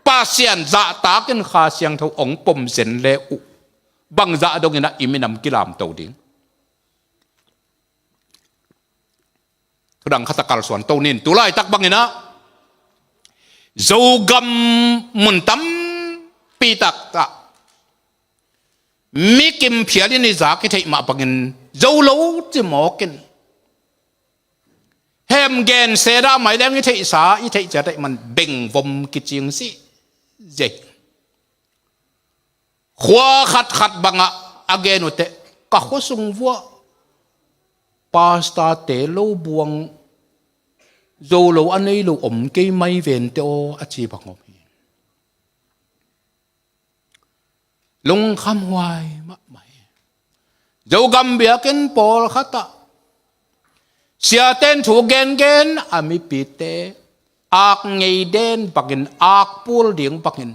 Pasian zahtakin Kha Siangtho ong pom zen le uh. Bangzah donginah i minam kilamto ding. Thudang khata kalsuan to nin tulaitak banginah Zogam mun tampi takah mi kimphialin i zak i theih mah bangin zo lo cimawkin hem gen seda mai leng i theihsa i theih ciat ahih man bengvom kicing si zeh. Khua khatkhat bangah a gen uh teh ka khuasung vuah pastate lo buang zo lo a nei lo om kei mai vente aw a ci bang om hi. Lungkhamhuai mahmah hi. Zogam biakinn pawlkhatah siaten thu gengen a mipite ak ngei den bangin ak pul ding bangin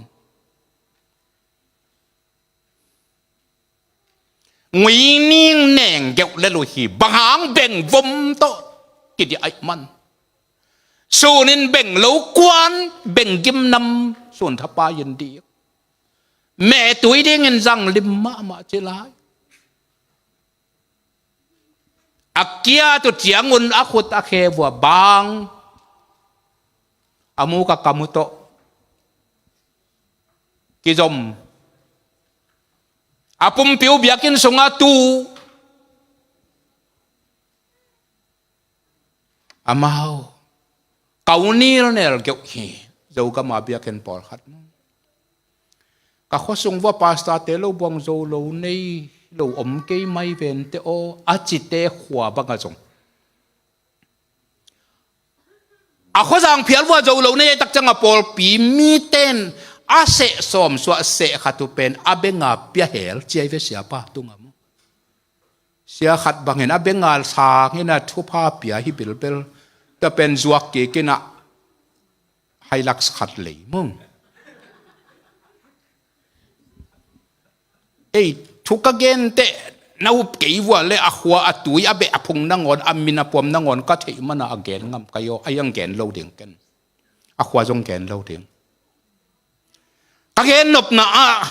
nguining neng geuh le luhi banghang bengvom tawh kidi aih man. Sunin beng lo kuan beng gimnam sun thapai in dik. Mehtui dingin zang lim mahmah ci lai. A kiat uh ciangun a khut a khe vua bang a muk a kam uh tawh kizom. A pumpi uh biakinn sungah tu amau kau nilnel geuh hi. Zogama biakinn pawlkhat ka khuasung vua pastate lo buang zo lo nei lo om kei mai vente aw, a cite khua bangah zong a khuazang phial vua zo lo na ei tak ciangah pawlpi miten a seh sawm suah seh khat uh pen a benga pia hel ciai ve siapa tungah maw. Sia khat bangin a benga sangin a thupha pia hi bilbel. Tua pen zuak kikin ah Hilux khat lei mung. Ei, thu ka gen teh na up kei vua le a khua a tui a beh a phung nangawn a min a puam nangawn ka theih mana a gen ngam ka yaw a iang gen lo ding ken. A khua zong gen lo ding. Ka gen nopna ah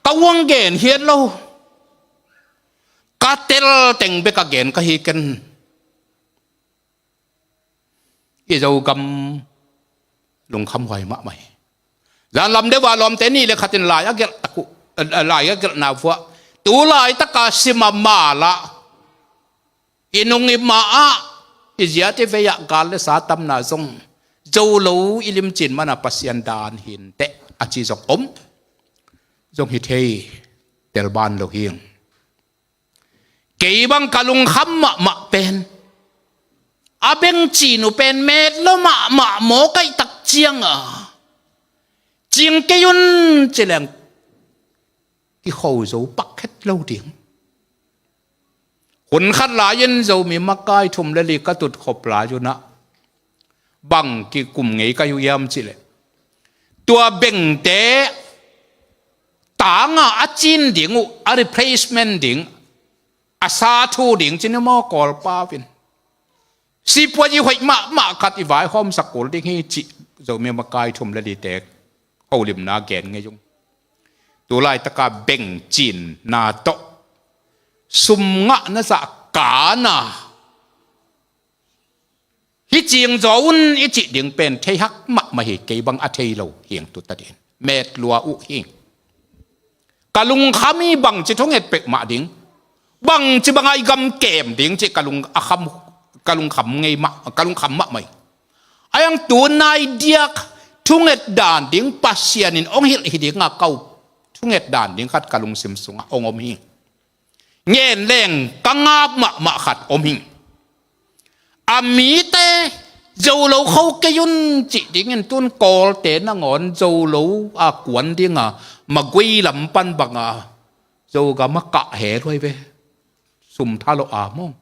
ka uang gen hiat lo. Ka tel teng bek a gen ka hi ken. I Zogam lungkhamhuai mahmah hi. Zanlam deuh a lawmte nih le khatin lai a gelh tak uh, lai a gelhna vuah tu laitaka sim a mal ah i nung i mah ah i ziat i vei ah gal le sa tamna zong zo lo i limcin mana Pasian dan hinteh a ci zong om. Zong hi thei tel ban lo hi. Kei bang ka lungkham mahmah pen a bengcin uh pen met lo mahmah maw kaihtak cianga cing kei un ci leng kikho zo pak khet lo ding. Hun khat lai-in Zomi makai thum le li ka tut khop lai unah bang kikum ngei ka hi uh hiam cihleh tua bengte tanga a cin ding uh a replacement ding a sa thu ding cin uh maw Kawlpau in sipuai i hoih mahmah khat i vaihawmsak kul ding hi cih Zomi makai thum le lite holimna gen ngei ung. Tu laitaka bengcinna tawh sum ngahna zah kana hi cing zaw un i cih ding pen thei hak mahmah hi. Kei bang a thei lo hiang tuta ding met lua uh hi. Ka lungkham hi bangci thunget pek mah ding bangci banga i gam kem ding cih ka lung a kham ka lungkham ngei mah ka lungkham mahmah hi. A iang tu nai diak thunget dan ding Pasian in ong hilh hi dinga kau thunget dan ding khat ka lungsim sungah ong om hi. Ngen leng ka ngap mahmah khat om hi. A mite zo lo kho kei un cih dingin tun Kawlte nangawn zo lo a kuan dinga Magway lam pan banga Zogam a kah he luai ve. Sum tha lo a maw.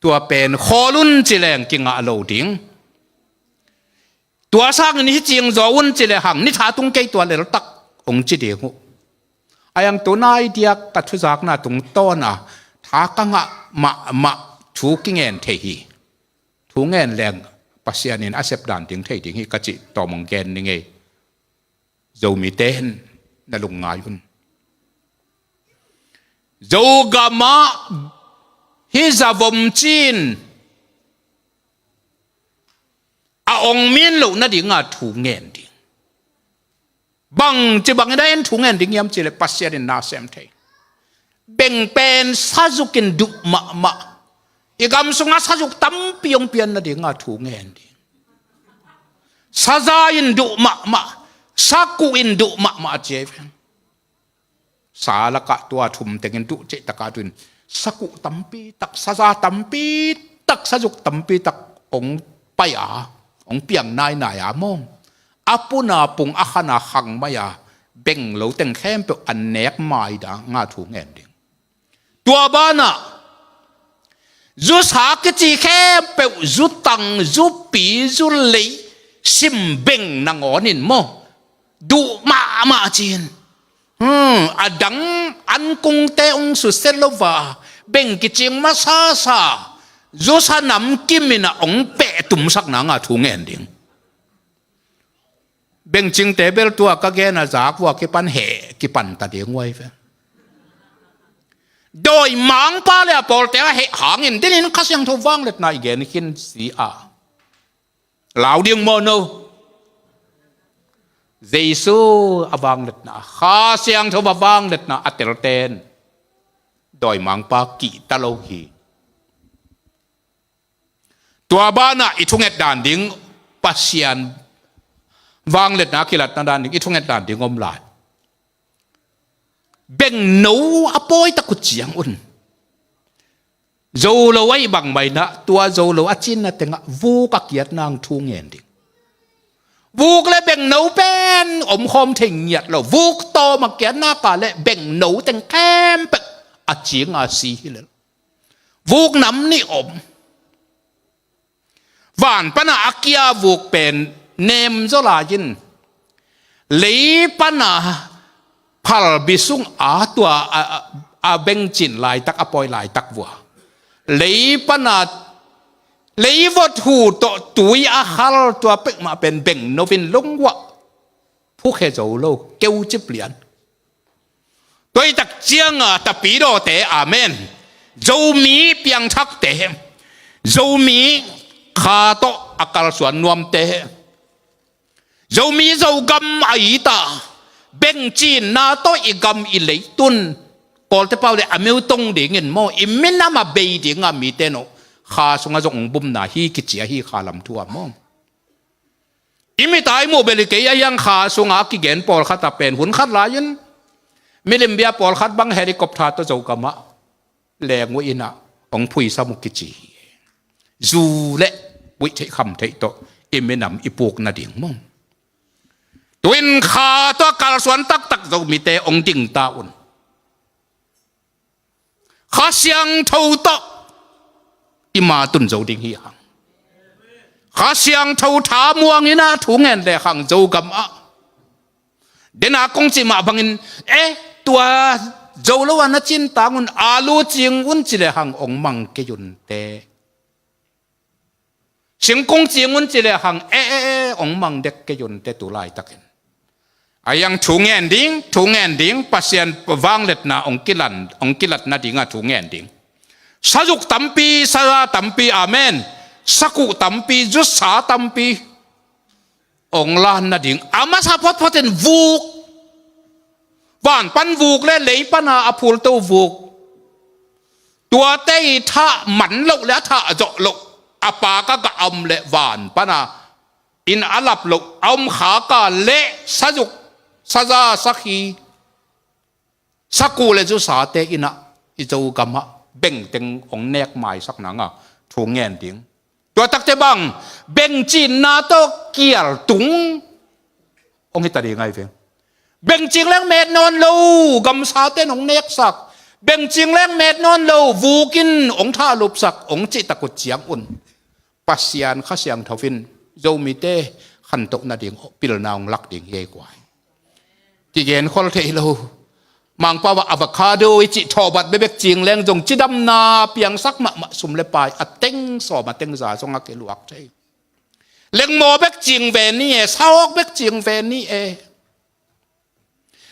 Tua pen khawl un ci leng kingah lo ding. Tua sangin hi cing zaw un ci le hang ni tha tung kei tua leltak ong ci ding uh. A iang tu nai diak ka thuzakna tungtawna tha ka ngah mahmah thu kingen thei hi. Thu ngen leng Pasian in a sep dan ding thei ding hi ka cih tawm ong gen ni ngei. Zomite hen na lungngai un. Zogamah hi zavom cin a ong min loh nadinga thu ngen ding. Bangci bangin a en thu ngen ding hiam cileh Pasian in na sem thei. Beng pen sazuk in duh mahmah. I gam sungah sazuk tampi ong pian nadinga thu ngen ding. Saza in duh mahmah. Sakuh in duh mahmah a ci ei veng. Sa lakah tua thum tengin duh cih takah tuin sakuh tampi tak saza tampi tak sazuk tampi tak ong pai a ong piang nainai a mawng a puna pung a khana khang mai a beng lo teng khempeuh a nek mai dang a thu ngen ding. Tua banah zusa kici khempeuh zutang zupi zulei simbeng nangawnin maw duh mahmah cin. Hmm, a dang an kungte ong susia lo va beng kicing masasa zusa namkim in a ong peh tumsak nanga thu ngen ding. Bengcingte bel tua ka gen a zak vua kipan heh kipan ta ding uai ve. Dawimangpa le a pawlte a heh hangin dinin Kha Siangtho vangliatna i gen khin si a. Lau ding maw no? Jesu a vangliatna, Kha Siangtho a vangliatna a telten dawimangpa kihta lo hi. Tua banah i thunget dan ding Pasian vangliatna kilatna dan ding i thunget dan ding om lai. Bengno a pawi tak uh ciangun, zo lo a ih bangmah inah tua zo lo a cinna tengah vuk a kiatna hang thu ngen ding. Vuk le bengno pen omkhawm thei ngiat lo. Vuk tawm a kiatna ka le bengno teng khempeuh a cinga si hi lel. Vuk nam nih om. Van pana a kia vuk pen nem zaw lai-in, lei pana phalbi sung a tua a, a, a bengcin laitak, a pawi laitak vua, lei pana lei vot hu tawh tui a hal tua peuhmah pen bengno in lungguah phukhe zo lo, keucip lian. Tua ih tak cianga Tapidawte, amen, Zomi piangthakte, Zomi kha tawh a kalsuan nuamte, Zomi Zogam a it a, bengcinna tawh i gam i lei tun, Kawlte pau le a meu tong dingin maw, i minam a bei dinga mite no, kha sunga zong bumna hi kici a hi, kha lam thu a maw. I mit a i muh bel hi kei a, hiang kha sunga kigen pawlkhat a pen hun khat lai-in milim bia pawlkhat bang helicopter tawh Zogamah leng uh inah hong phuisam uh kici hi. Zu le buih theih kham theih tawh i minam i puk nading maw. Tu-in kha tawh a kalsuan taktak Zomite hong dingta un. Kha Siangtho tawh i matun zo ding hi hang. Kha Siangtho thamuang inah thu ngen le hang Zogamah, dena kong cih mah bangin, eh, tua zo lo a na cin tangun, alu cing un ci le hang hong mang kei unte. Singkung cing un ci le hang, eh, eh, eh, hong mang dek kei unte tu laitakin. A hiang thu ngen ding, thu ngen ding, Pasian vangliatna hong kilan, hong kilat nadinga thu ngen ding. Sazuk tampi, saza tampi, amen, sakuh tampi, zusa tampi hong lan nading. A masa photphotin vuk, van pan vuk le lei pana a phulto vuk, tuate i thah man loh le a thah zawh loh, a paka gah a om le van pana in a lap loh a om khaka le sazuk, saza, sakhi, sakuh le zusate inah i Zogamah bengteng hong nek maisak nanga thu ngen ding. Tua takte bang, bengcinna tawh kial tung hong hita ding ahi veng. Bengcing leng met nawn lo, gamsate in hong neksak. Bengcing leng met nawn lo, vukin hong thahlupsak hong cih tak uh ciangun, Pasian Kha Siangtho in Zomite khantoh nading pilna hong lak ding hi ei guai. Kigen khol thei lo. Mangpau ah avocado i cih thawhbat bekbek cing leng zong cidamna piangsak mahmah, sum le pai a teng sawm a teng za zong a kiluak thei. Lengmaw bek cing ve ni e, sawk bek cing ve ni e,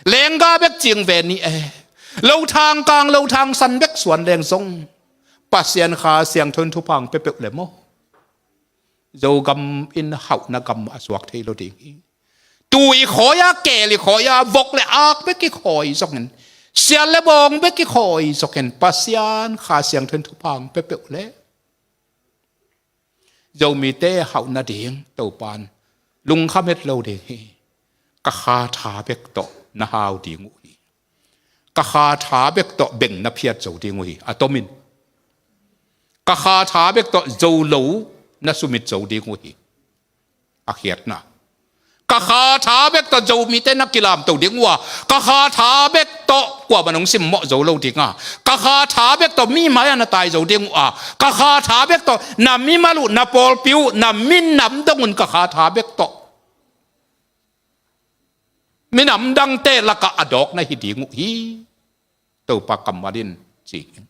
lengga bek cing ve ni e, lothang kang lothang san bek suan leng zong Pasian Kha Siangtho in thupha hong pia peuh le maw, Zogam in hauhna gam a suak thei lo ding hi. Tuu i khawi a, keel i khawi a, vok le ak bek i khawi zongin, sial le bawng bek i khawi zongin, Pasian Kha Siangtho in thupha hong pia peuh le Zomite hauh nading Topan lungkham het lo ding hi. Ka kha tha bek tawh na hau ding uh hi. Ka kha tha bek tawh beng na phiat zo ding uh hi. A tomin, ka kha tha bek tawh zo lo na sumit zo ding uh hi. A khiatna, ka kha tha bek tawh Zomite na kilamto ding uh a, ka kha tha bek tawh kuamah nong simmawh zo lo ding a, ka kha tha bek tawh mi mai-ah na tai zo ding uh a, ka kha tha bek tawh na mimal uh, na pawlpi uh, na minam dong un ka kha tha bek tawh minam dangte lakah a dawk na hi ding uh hi. Topa kammal in ci hi.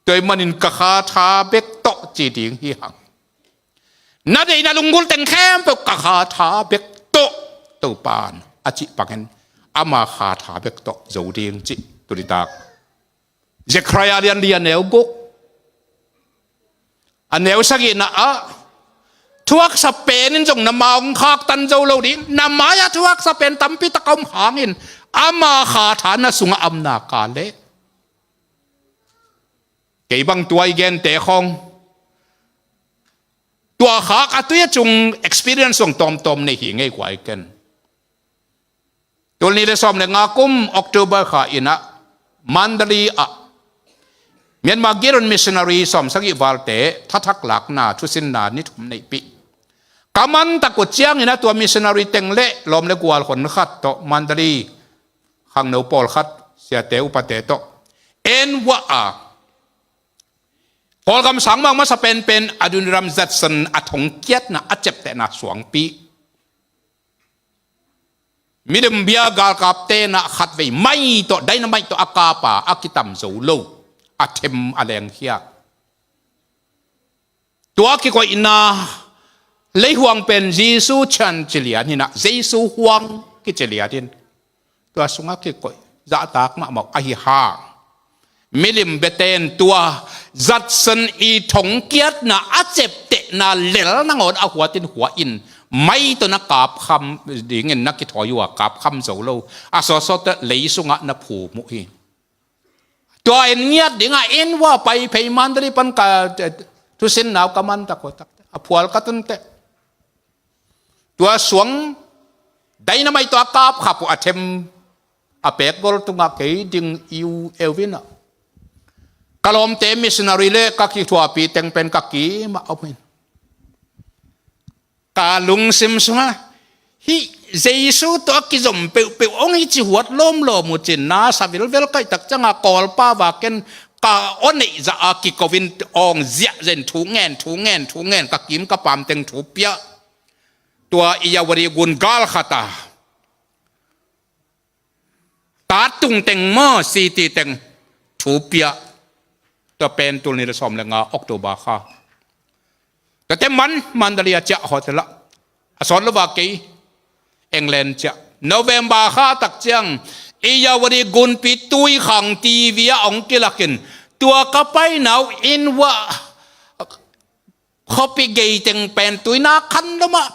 Tua ahih manin ka kha tha bek tawh ci ding hi hang. Na deihna lunggulh teng khempeuh ka kha tha bek tawh, Topan a cih bangin ama kha tha bek tawh zo ding cih tuni tak Zekhariah lian li a neu guk, a neu sagihna ah, thuaksa pen in zong na ma hong khaktan zo lo ding, na mai-ah thuaksa pen tampi tak a om hangin ama kha tha na sungah a om nak leh, kei bang tua i gente khawng tua khak a tui a cung experience zong tawmtawm nei hi ngei guai ken. Tul nih le sawm le nga kum October kha in ah Mandalay ah Myanmar Giron missionary sawmsagih valte thathak lakna thusinna ni thum neihpih. Ka man tak uh ciangin a tua missionary teng le lawm le gual hon khat tawh Mandalay khangno pawlkhat siate upate tawh en wah a Kawlgam sangmang masa penpen Adoniram Judson a thongkiatna a ciaptehna suangpi. Milim bia galkapte na khatvei mai tawh dynamite tawh a kapa a kitam zo lo a them a lengkhia. Tua kikoihna leihuang pen Jesu Chan ci lian hinah Jesu huang kici lian hin. Tua sungah kikoih zahtak mahmah ahi hang milim biaten tua Judson i thongkiatna a ciaptehna lel nangawn a huatin hua in mai tawh na kapkham dingin na kithawi uh a kapkham zo lo a sawtsawt lei sungah na phum uh hi. Tua en ngiat dingah en wah pai phei Mandalay pan ka thusin nau ka man tak uh tak a phual ka tun teh. Tua suang dynamite tawh a kapkhap uh a them a pekgol tungah kei ding iu euvinah ka lawmte missionary le ka kithuapi teng pen ka kimah a um hin. Ka lungsim sungah hih Jesu tawh a kizom peuhpeuh hong hi ci huat lawmlawm uh cin na sa vilvel kaihtak cianga Kawlpa vaken ka aw neih zah a kikovin awng ziahzen thu ngen thu ngen thu ngen ka kim ka pam teng thu piah. Tua Irrawaddy gun gal khata Tattung teng maw city teng thu piah. Tua pen tul ni le sawm le nga October kha. Tuate man Mandalay a ciah hotel ah a sawt lo va kei England ciah November kha tak ciang Irrawaddy gunpi tui khang TV ah hong kilakin tua ka painau in wah khuapi gei teng pen tuina khan lomah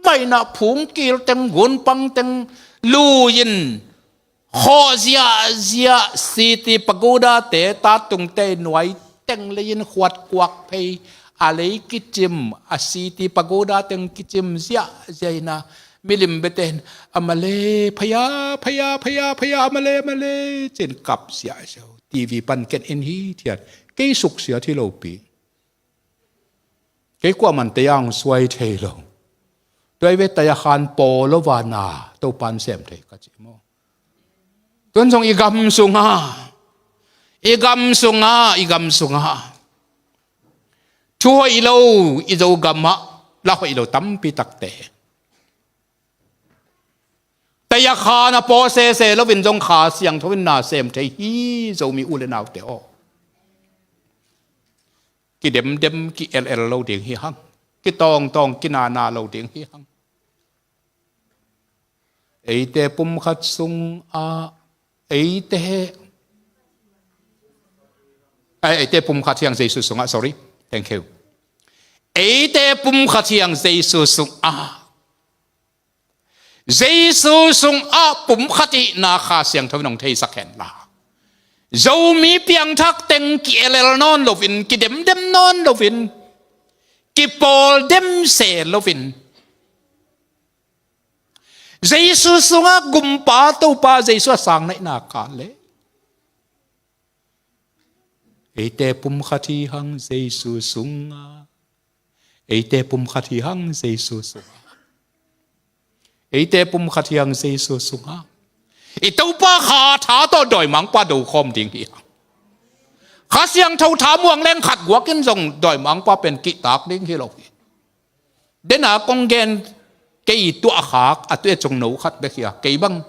vaina phung kil teng gunpang teng lui-in khawh ziahziah city pagoda te Tattung te nuai teng leiin khuat kuak phei a lei kicim a city pagoda teng kicim ziahziah ina milim beten a male phaya phaya phaya phaya a male male cin kap ziahziah TV pan ken in hi thiat kei suksia thi lopi. Kei kuaman tayang suai thei lo. Tua i ve taya khan paw lo vana Topan sem thei ka ci maw? Tuan zong i gam sunga i gam sunga i gam sunga thu hoih lo i Zogamah la hoih lo tampi takte taya khan a paw sese lovin zong Kha Siangtho in na sem thei hi Zomi u le naute aw. Kidemdem ki-elel lo ding hi hang. Kitawngtawng kinana lo ding hi hang. Eite pumkhat sungah eite he eh, eite pumkhat hiang Jesu sungah sorry. Thank you. Eite pumkhat hiang Jesu sungah Jesu sungah pumkhat ihna Kha Siangtho in hong theisak henla Zomi piangthak teng ki-elel nawn lovin kidemdem nawn lovin kipawldem se lovin Jesu sungah gumpa Topa Jesu a sang naihna ka le eite pumkhat hi hang Jesu sungah. Eite pumkhat hi hang Jesu sungah. Eite pumkhat hi hang Jesu sungah. I Topa Kha tha tawh dawimangpa do khawm ding hi hang. Kha Siangtho tha muang leng khat guakin zong dawimangpa pen kihtak ding hi lo hi. Dena kong gen kei tuah khak a tueh cung no khat bek hi a kei bang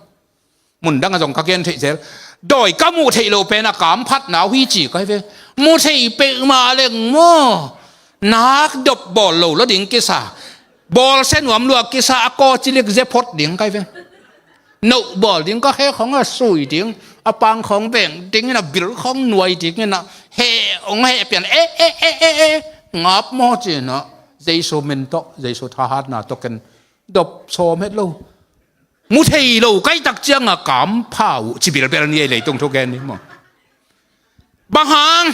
mundang a zong ka gen theih zel. Dawi ka muh theih lo pen a kamphatna uh hi ci ka hi ve. Mu thei peuhmah leng maw nak dop bawl lo lo ding kisa bawl se nuam lua kisa a kaw cilik ze phot ding ka hi ve. Noh bawl ding ka he khong a sui ding a pang khong beng ding in a bil khong nuai ding in a he ong he pian e e e e e ngap maw ci na Jesu min tawh Jesu thahatna tawh ken dop sawm het lo. Mu thei lo kai tak cianga kampha uh ci bilbel ni ei leitung thu gen ni maw? Bang hang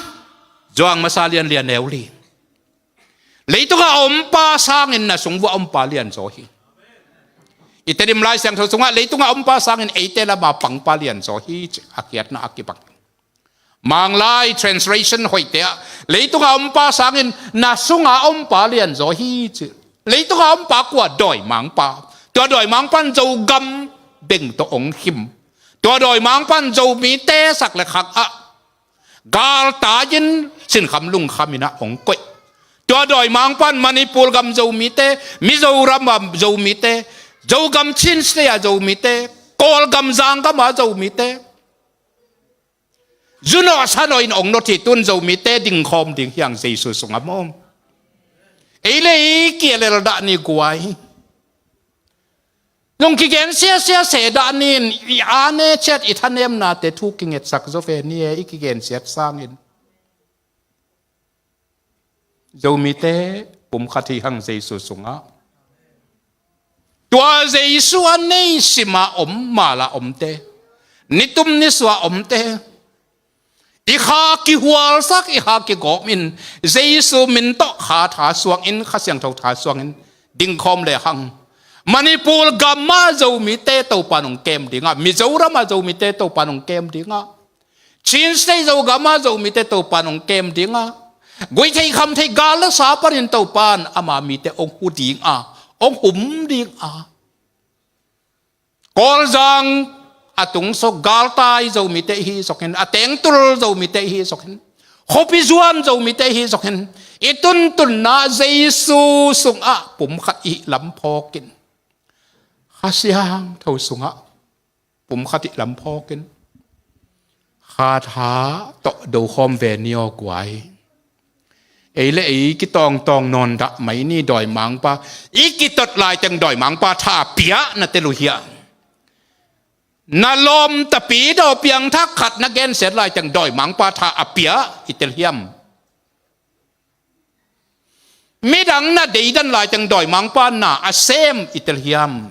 zuang masa lian lian neu li. Leitunga ompa sangin na sungvua ompa lian zaw hi. I Tedim Lai Siangtho sungah leitunga ompa sangin eite lama pangpa lian zaw hi ci a kiatna a kibang. Manglai translation hoihte ah, leitunga ompa sangin na sunga ompa lianzaw hi ci. Leitunga ompa kua? Dawimangpa. Tua dawimangpan Zogam beng tawh hong khim. Tua dawimangpan Zomite sak le khak ah galtai-in sinkham lungkham in ah hong koih. Tua dawimangpan Manipur gam Zomite, Mizoram a Zomite, Zogam Chin State a Zomite, Kawlgam Zanggam a Zomite, zunawh sanawh in hong nawt hi. Tun Zomite dingkhawm ding hi hang Jesu sungah maw. Ei le ei kialel dah ni guai. Nung kigen siasia se dah ni in, i ane ciat i thanemnate thu kingetsak zaw ve ni e, i kigen siat sangin. Zomite pumkhat hi hang Jesu sungah. Tua Jesu a nei sima om, mala omte, nitum nisua omte, i kha kihualsak, i kha kigawmin Jesu min tawh kha tha suangin, Kha Siangtho tha suangin dingkhawm le hang. Manipur gam a Zomite Topan hong kem dingah, Mizoram a Zomite Topan hong kem dingah, Chin State Zogam a Zomite Topan hong kem dingah, guihtheih khamtheih gal le sa panin Topan ama mite hong hu dingah, hong hum dingah. Kawlzang a tungsuk galtai Zomite i hi sawkin, a tengtul Zomite i hi sawkin, khuapi zuan Zomite i hi sawkin, i tuntunna Jesu sungah pumkhat i hih lam phawkin, Kha Siangtho sungah pumkhat i hih lam phawkin, kha tha tawh dokhawm ve ni aw guai. Ei le ei kitawngtawng nawn dah mai ni. Dawimangpa i kitot laiteng dawimangpa tha a pia na tel uh hiam? Na lawm tapi daw piangthak khat na gensiat laiteng dawimangpa tha a pia i tel hiam? Midang na deidan laiteng dawimangpa na a sem i tel hiam?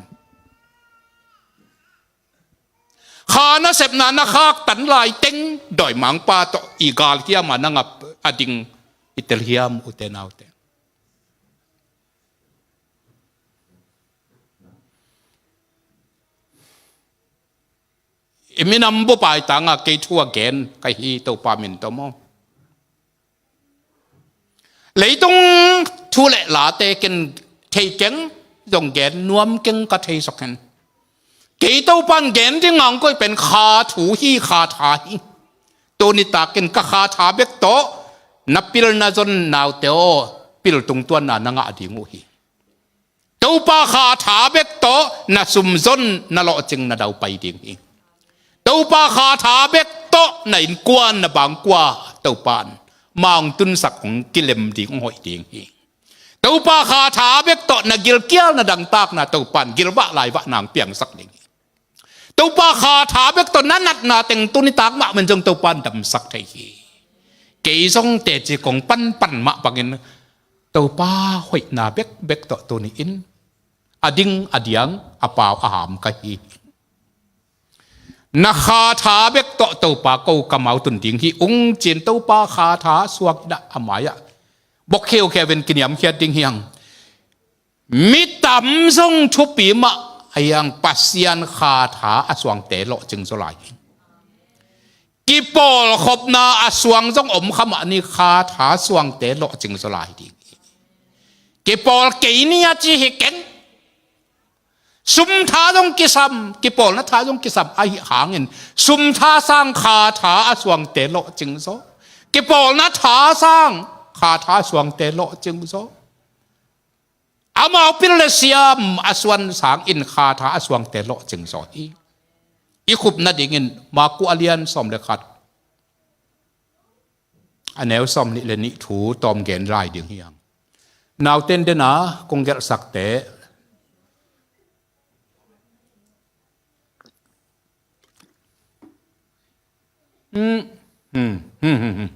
Kha nasepna na khaktan laiteng dawimangpa tawh i galhiam a na ngap a ding i tel hiam, ute naute? I minam bup a i tangah kei thu a gen ka hi, Topa min tawh maw. Leitung thu le late ken thei keng, zong gen nuam keng ka thei sawk hen. Kei Topan gen ding a hong koih pen kha thu hi, kha tha hi. Tuni takin ka kha tha bek tawh na pil na zon naute aw, pil tungtuanna na ngah ding uh hi. Topa kha tha bek tawh na sumzon, na lawhcing, na daupai ding hi. Topa kha tha bek tawh na innkuan, na bangkua Topan ma hong tunsak, hong kilem ding, hong hoih ding hi. Topa kha tha bek tawh na gilkial, na dangtakna Topan gilvah laivah na hong piangsak ding hi. Topa kha tha bek tawh na natna teng tuni tak mah men zong Topan damsak thei hi. Kei zong teci kong panpan mah bangin Topa hoihna bekbek tawh tuni-in a ding a diang, a pau a ham ka hi. Na kha tha bek tawh Topa ko kamau tun ding hi ung, ci-in Topa kha tha suak in a mai-ah bok kheukheu in kiniamkhiat ding hi hang. Mi tam zong thupi mah a hiang, Pasian kha tha a suangte lawhcing zaw lai hi. Kipawlkhopna a suang zong om kha mah ni, kha tha suangte lawhcing zaw lai ding hi. Kipawl kei ni a ci hi keng. Sum tha zong kisam, kipawlna tha zong kisam ahi hangin sum tha sang kha tha a suangte lawhcing zaw. Kipawlna tha sang kha tha a suangte lawhcing zaw. Amau pil le siam a suan sangin kha tha a suangte lawhcing zaw hi. I khupna dingin Maku a lian sawm le khat, a neu sawm nih le nih thu tawm gen lai ding hi hang. Nauten dena kong gelhsakte. Hmm. Hmm. Hmm. Hmm. Hmm.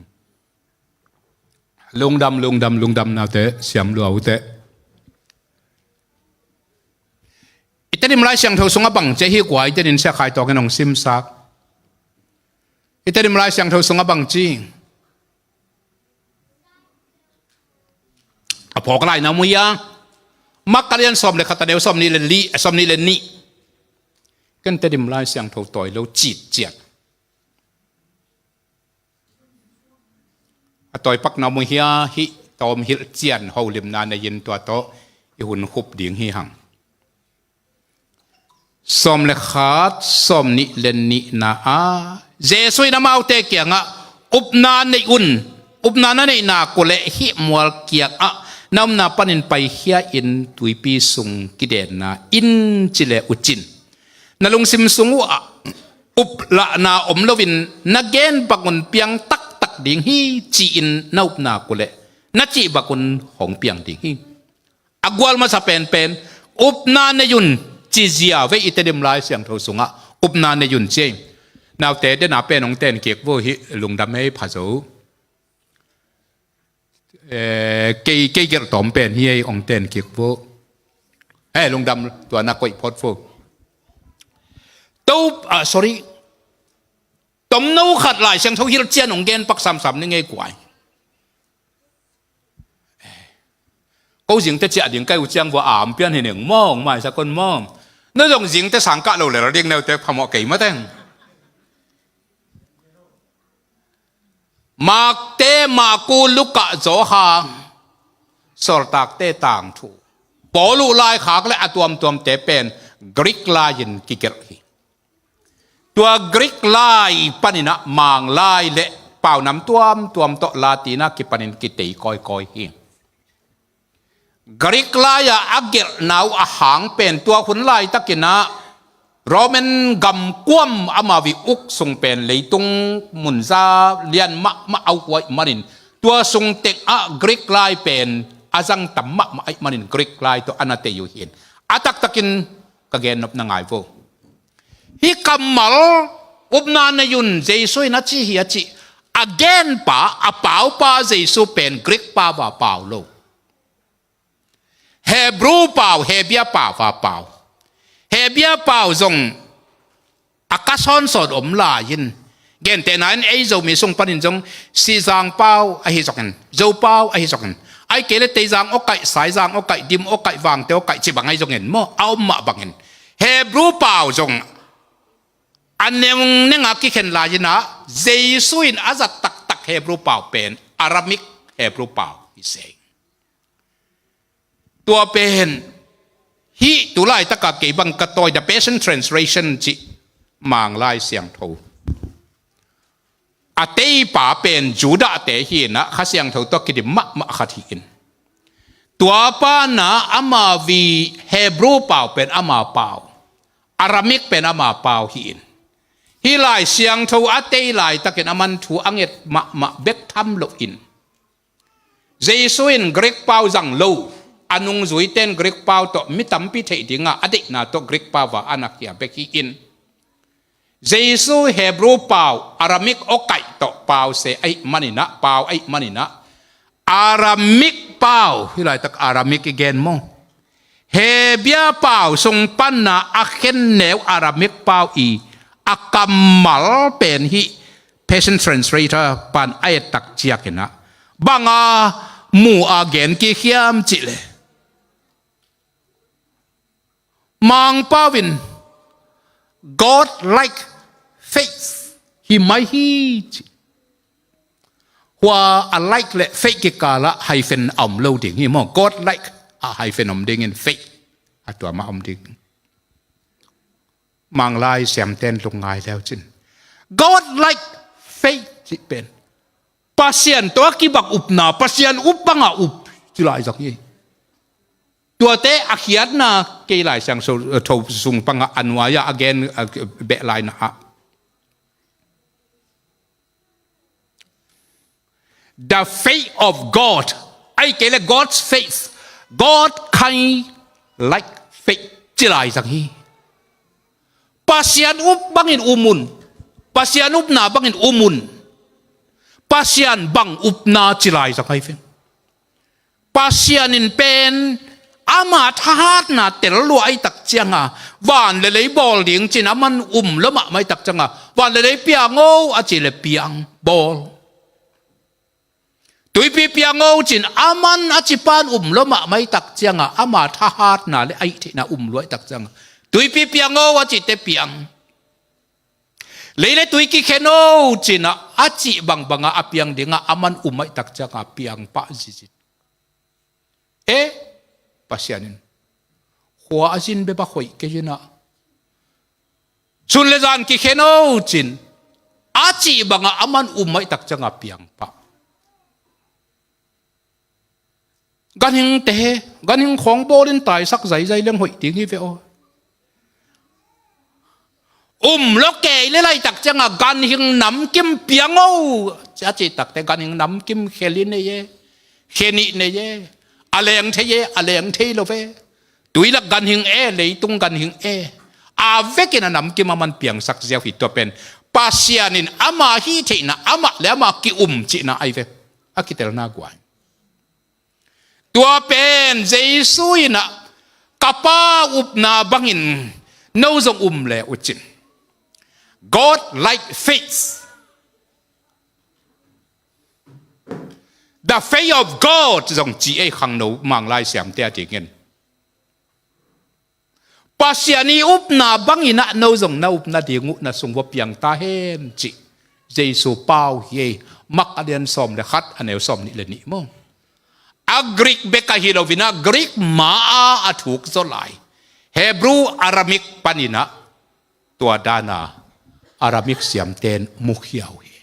Lungdam, lungdam, lungdam naute, siam lua ute. I Tedim Lai Siangtho sungah bang ci hi kua, i Tedim Siakhai tawkin hong simsak. I Tedim Lai Siangtho sungah bang ci. A phawk lai na mu ia. Mak a lian sawm le khat, a neu sawm nih le li, sawm nih le nih. Ken Tedim Lai Siangtho tawi lo citciat. A tawipak na om uh hia, hih tawm hilhcian holimna nei-in tua tawh i hun khup ding hi hang. Sawm le khat, sawm nih le nihna ah Jesu in amaute kiangah, upna nei un, upna na neih nak uh leh hih mual kiangah na omna panin paikhia in tuipi sung kidenna in ci le uh cin. Na lungsim sung uh ah uplahna om loin na gen bangun piang taktak ding hi ci-in na upna uh leh na cih bangun hong piang ding hi. A gual masa penpen, upna nei un ci zia vei i Tedim Lai Siangtho sungah, upna nei un ci ei. Naute, dena pen hong ten kik vo, hih lungdam ei, pha zo. Eh, kei, kei gelh tawm pen hi ei, hong ten kik vo. Eh, lungdam, tua na koih phot vo. To, ah, sorry. Tomno khat Lai Siangtho hilhcian hong gen pak samsam ning ei kuai. Ko zingte ciah ding kai uh ciang vua am pian hi ning mawng, maisak un mawng. No zong zingte sang kah lo lel ding, neute phamawh kei mateng. Makte, Maku, Luka, Johan, Sawltakte Tangthu, Paul uh laikhak le a tuamtuamte pen Greek lai-in kigelh hi. Tua Greek lai paninah Mang lai le paunam tuamtuam tawh Latin ah kipanin kitei kawikawi hi. Greek lai-a a gelhna uh a hang pen tua hun laitakinah Roman gamkuam amau ii uk sung pen leitung munza lian mahmah a uh ahih manin, tua sung tengah Greek lai pen a zang tam mahmah ahih manin Greek lai tawh a na tei uh hi. A taktakin ka gennop na ngai vo. Hih kammal upna nei un Jesu in a ci hi a cih, a genpa, a paupa Jesu pen Greek pau a pau lo. Hebrew pau, Hebia pau a pau. Hebia pau zong a ka sawnsawn om lai-in, gentehna in ei Zomi sung panin zong Sizang pau ahi zongin, Zo pau ahi zongin, ahih kei le Teizang awkaih, Saizang awkaih, Dim awkaih, Vangte awkaih ci bang ahi zongin maw, a om mah bangin Hebrew pau zong a nengneng a kikhen lai-in ah Jesu in a zat taktak Hebrew pau pen Aramaic Hebrew pau hi se. Tua pen hih tu laitaka kei bang ka tawi The Passion Translation cih Mang Lai Siangtho. A teipa pen Judahte hi-in ah Kha Siangtho tawh kidim mahmah khat hi-in, tua pana amau ii Hebrew pau pen ama pau, Aramaic pen ama pau hi-in, hih Lai Siangtho a tei laitakin aman thu a nget mahmah bek tham loin, Jesu in Greek pau zang lo, a nungzuite in Greek pau tawh mi tampi theih dingah a deihna tawh Greek pau ah a na khia bek hi-in, Jesu Hebrew pau, Aramaic awkaih tawh pau se ahih maninah, pau ahih maninah, Aramaic pau, hih laitak Aramaic i gen maw, Hebia pau sung pana a khenneu Aramaic pau ii a kammal pen hih Passion Translator pan a ettak ciakinah banga mu a gen kik hiam cihleh, Mangpau in God like faith hi mai hi ci. Hua a like le faith kikalah hyphen a om lo ding hi maw. God like a hyphen om dingin faith a tua mah om ding. Mang Lai siamten lungngai leu cin, God like faith cih pen Pasian tawh a kibang upna, Pasian up banga up ci lai zang hi. Tuate a khiatna kei Lai Siangtho sung panga a nuai-a a gen, a beh laina ah, the faith of God, ahih kei le God's faith, God kind like faith ci lai zang hi. Pasian up bangin um un. Pasian upna bangin um un. Pasian bang upna ci lai zang hi veng. Pasian in pen ama thahatna tel lua ahih tak cianga, van le lei bawl ding cin aman um lua mahmah ahih tak cianga, van le lei piang o a ci le piang, bawl. Tuipi piang o cin aman a ci pan um lua mahmah ahih tak cianga, ama thahatna le ahih theihna um lua ahih tak cianga, tuipi piang o a cite piang. Lei le tui kikhen o cinah a cih bangbangah a piang dingah aman um ahih tak ciangah piang pah zizit. E, Pasian in khua a zin bek a hoih kei inah sun le zan kikhen o cin a cih bangah aman um ahih tak ciangah piang pah. Ganhingte, ganhing khawng bawlin taisak zaizai leng hoih ding hi ve aw. Um lo kei le laitak ciangah ganhing namkim piang o a cih takte ganhing namkim khel i nei e, khen i nei e, a leng thei e, a leng thei lo ve. Tuilak ganhing e, leitung ganhing e, a vekin a namkim aman piangsak ziau hi. Tua pen Pasian in ama hih theihna, amah le amah ki-um cihna ahi ve. A kitelna guai. Tua pen Jesu inah ka Pa upna bangin no zong um le uh cin. God like faith. The faith of God zong ci ei khangno Manglai siamte a dingin. Pasian i upna banginah no zong na upna ding uh na sung vua piang ta hen cih Jesu pau hi ei. Mak a lian sawm le khat a neu sawm nih le nih maw. A Greek bek ahi loinah Greek ma-a a thuk zaw lai Hebrew Aramaic paninah tua dana Aramaic siamten mukhia uh hi.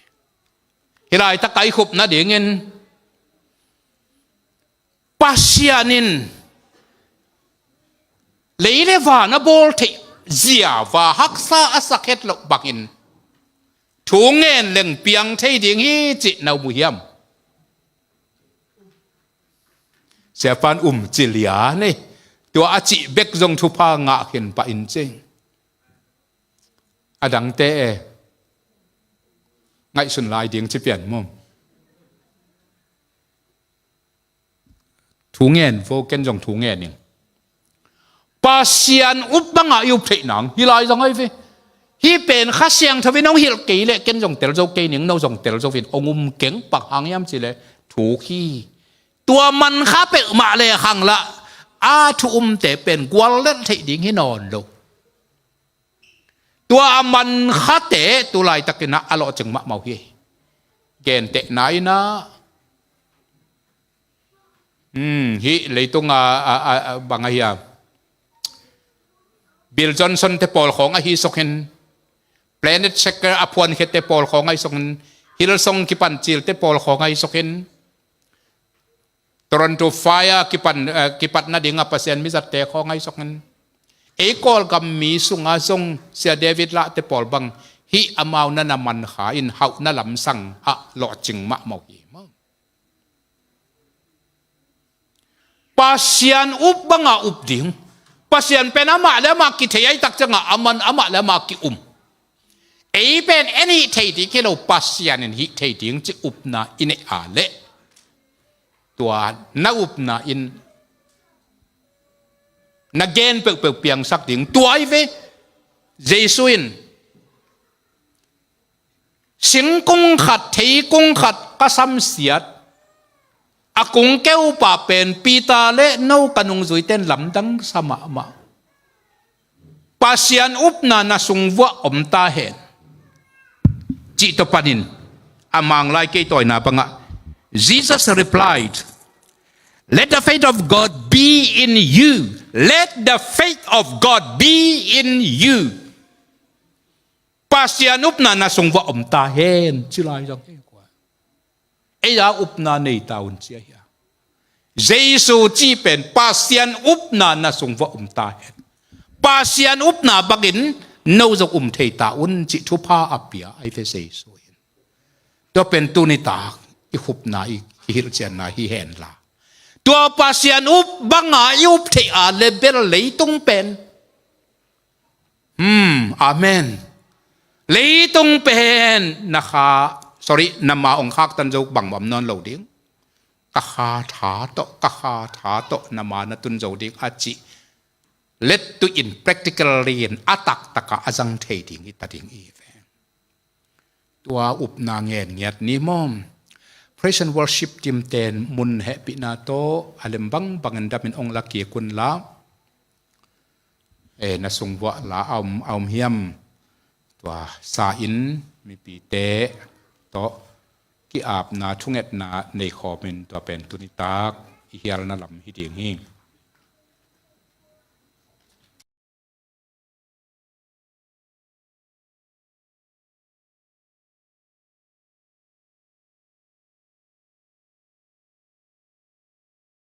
Hih laitak a i khupna dingin Pasian in lei le van a bawl theih zia va haksa a sak het loh bangin thu ngen leng piang thei ding hi cih na mu hiam? Siapan um ci lian ei. Tua a cih bek zong thupha ngah khin pah in cing. A dangte e ngaihsun lai ding ci pian mum. Thu ngen vo, ken zong thu ngen ing. Pasian up bangah i up theih nang hih lai zong ahi ve. Hih pen Kha Siangtho in hong hilh kei leh ken zong tel zo kei ning, no zong tel zo in hong um keng. Bang hang hiam cih leh thu hi. Tua man kha peuhmah le khang lah a thu umte pen guallelh theih ding hi nawn lo. Tua a man khate tu laitakinah a lawhcing mahmah uh hi. Gentehna inah, hmm, hih leitung a, a, a, a bang ahi a, Bill Johnson te pawl khawng ahi sokin, Planet Shaker a phuankhete pawl khawng ahi sokin, Hillsong kipan cilte pawl khawng ahi sokin, Toronto Fire kipan, eh, kipatna dingah Pasian mizatte khawng ahi sokin, ei Kawlgam mi sungah zong Sia David Lahte pawl bang hih amau na na man kha in hauhna lamsang ah lawhcing mahmah uh hi maw. Pasian up bangah up ding. Pasian pen amah le amah kithei ahih tak ciangah aman amah le amah ki-um. Ei pen en hih thei ding hi lo, Pasian in hih thei ding cih upna i neih a leh tua na upna in na gen peuhpeuh piangsak ding. Tua ahi ve. Jesu in singkung khat, theikung khat ka samsiat, a kung keupa pen Peter le no ka nungzuite in lamdang sa mahmah. Pasian upna na sung vuah om ta hen, cih tua panin a Manglai kei tawina bangah, Jesus replied, "Let the faith of God be in you. Let the faith of God be in you." Pasian upna na sung vuah om ta hen, ci lai zong hi kua. Ei a upna nei ta un ci ahi a. Jesu cih pen Pasian upna na sung vuah om ta hen. Pasian upna bangin no zong um thei ta un cih thupha a pia ahi ve Jesu in. Tua pen tuni tak i khupna i, i hilhcianna hi hen la. Tua Pasian up banga i up theih a leh bel leitung pen Hmm, amen. Leitung pen na kha, sorry, na ma ong khaktan zo bangmah om nawn lo ding. Ka kha tha tawh, ka kha tha tawh na ma na tun zo ding a cih let tu in practically in a taktakah a zang thei ding hi ta ding hi ve. Tua upna ngen ngiat ni maw. Praise and worship team ten mun hehpihna tawh a lem bangbangin damin ong la kik un la. Eh, na sung vuah la a om, a om hiam? tua sa in mipite tawh ki-apna thungetna nei khawmin tua pen tuni tak i hialna lam hi ding hi.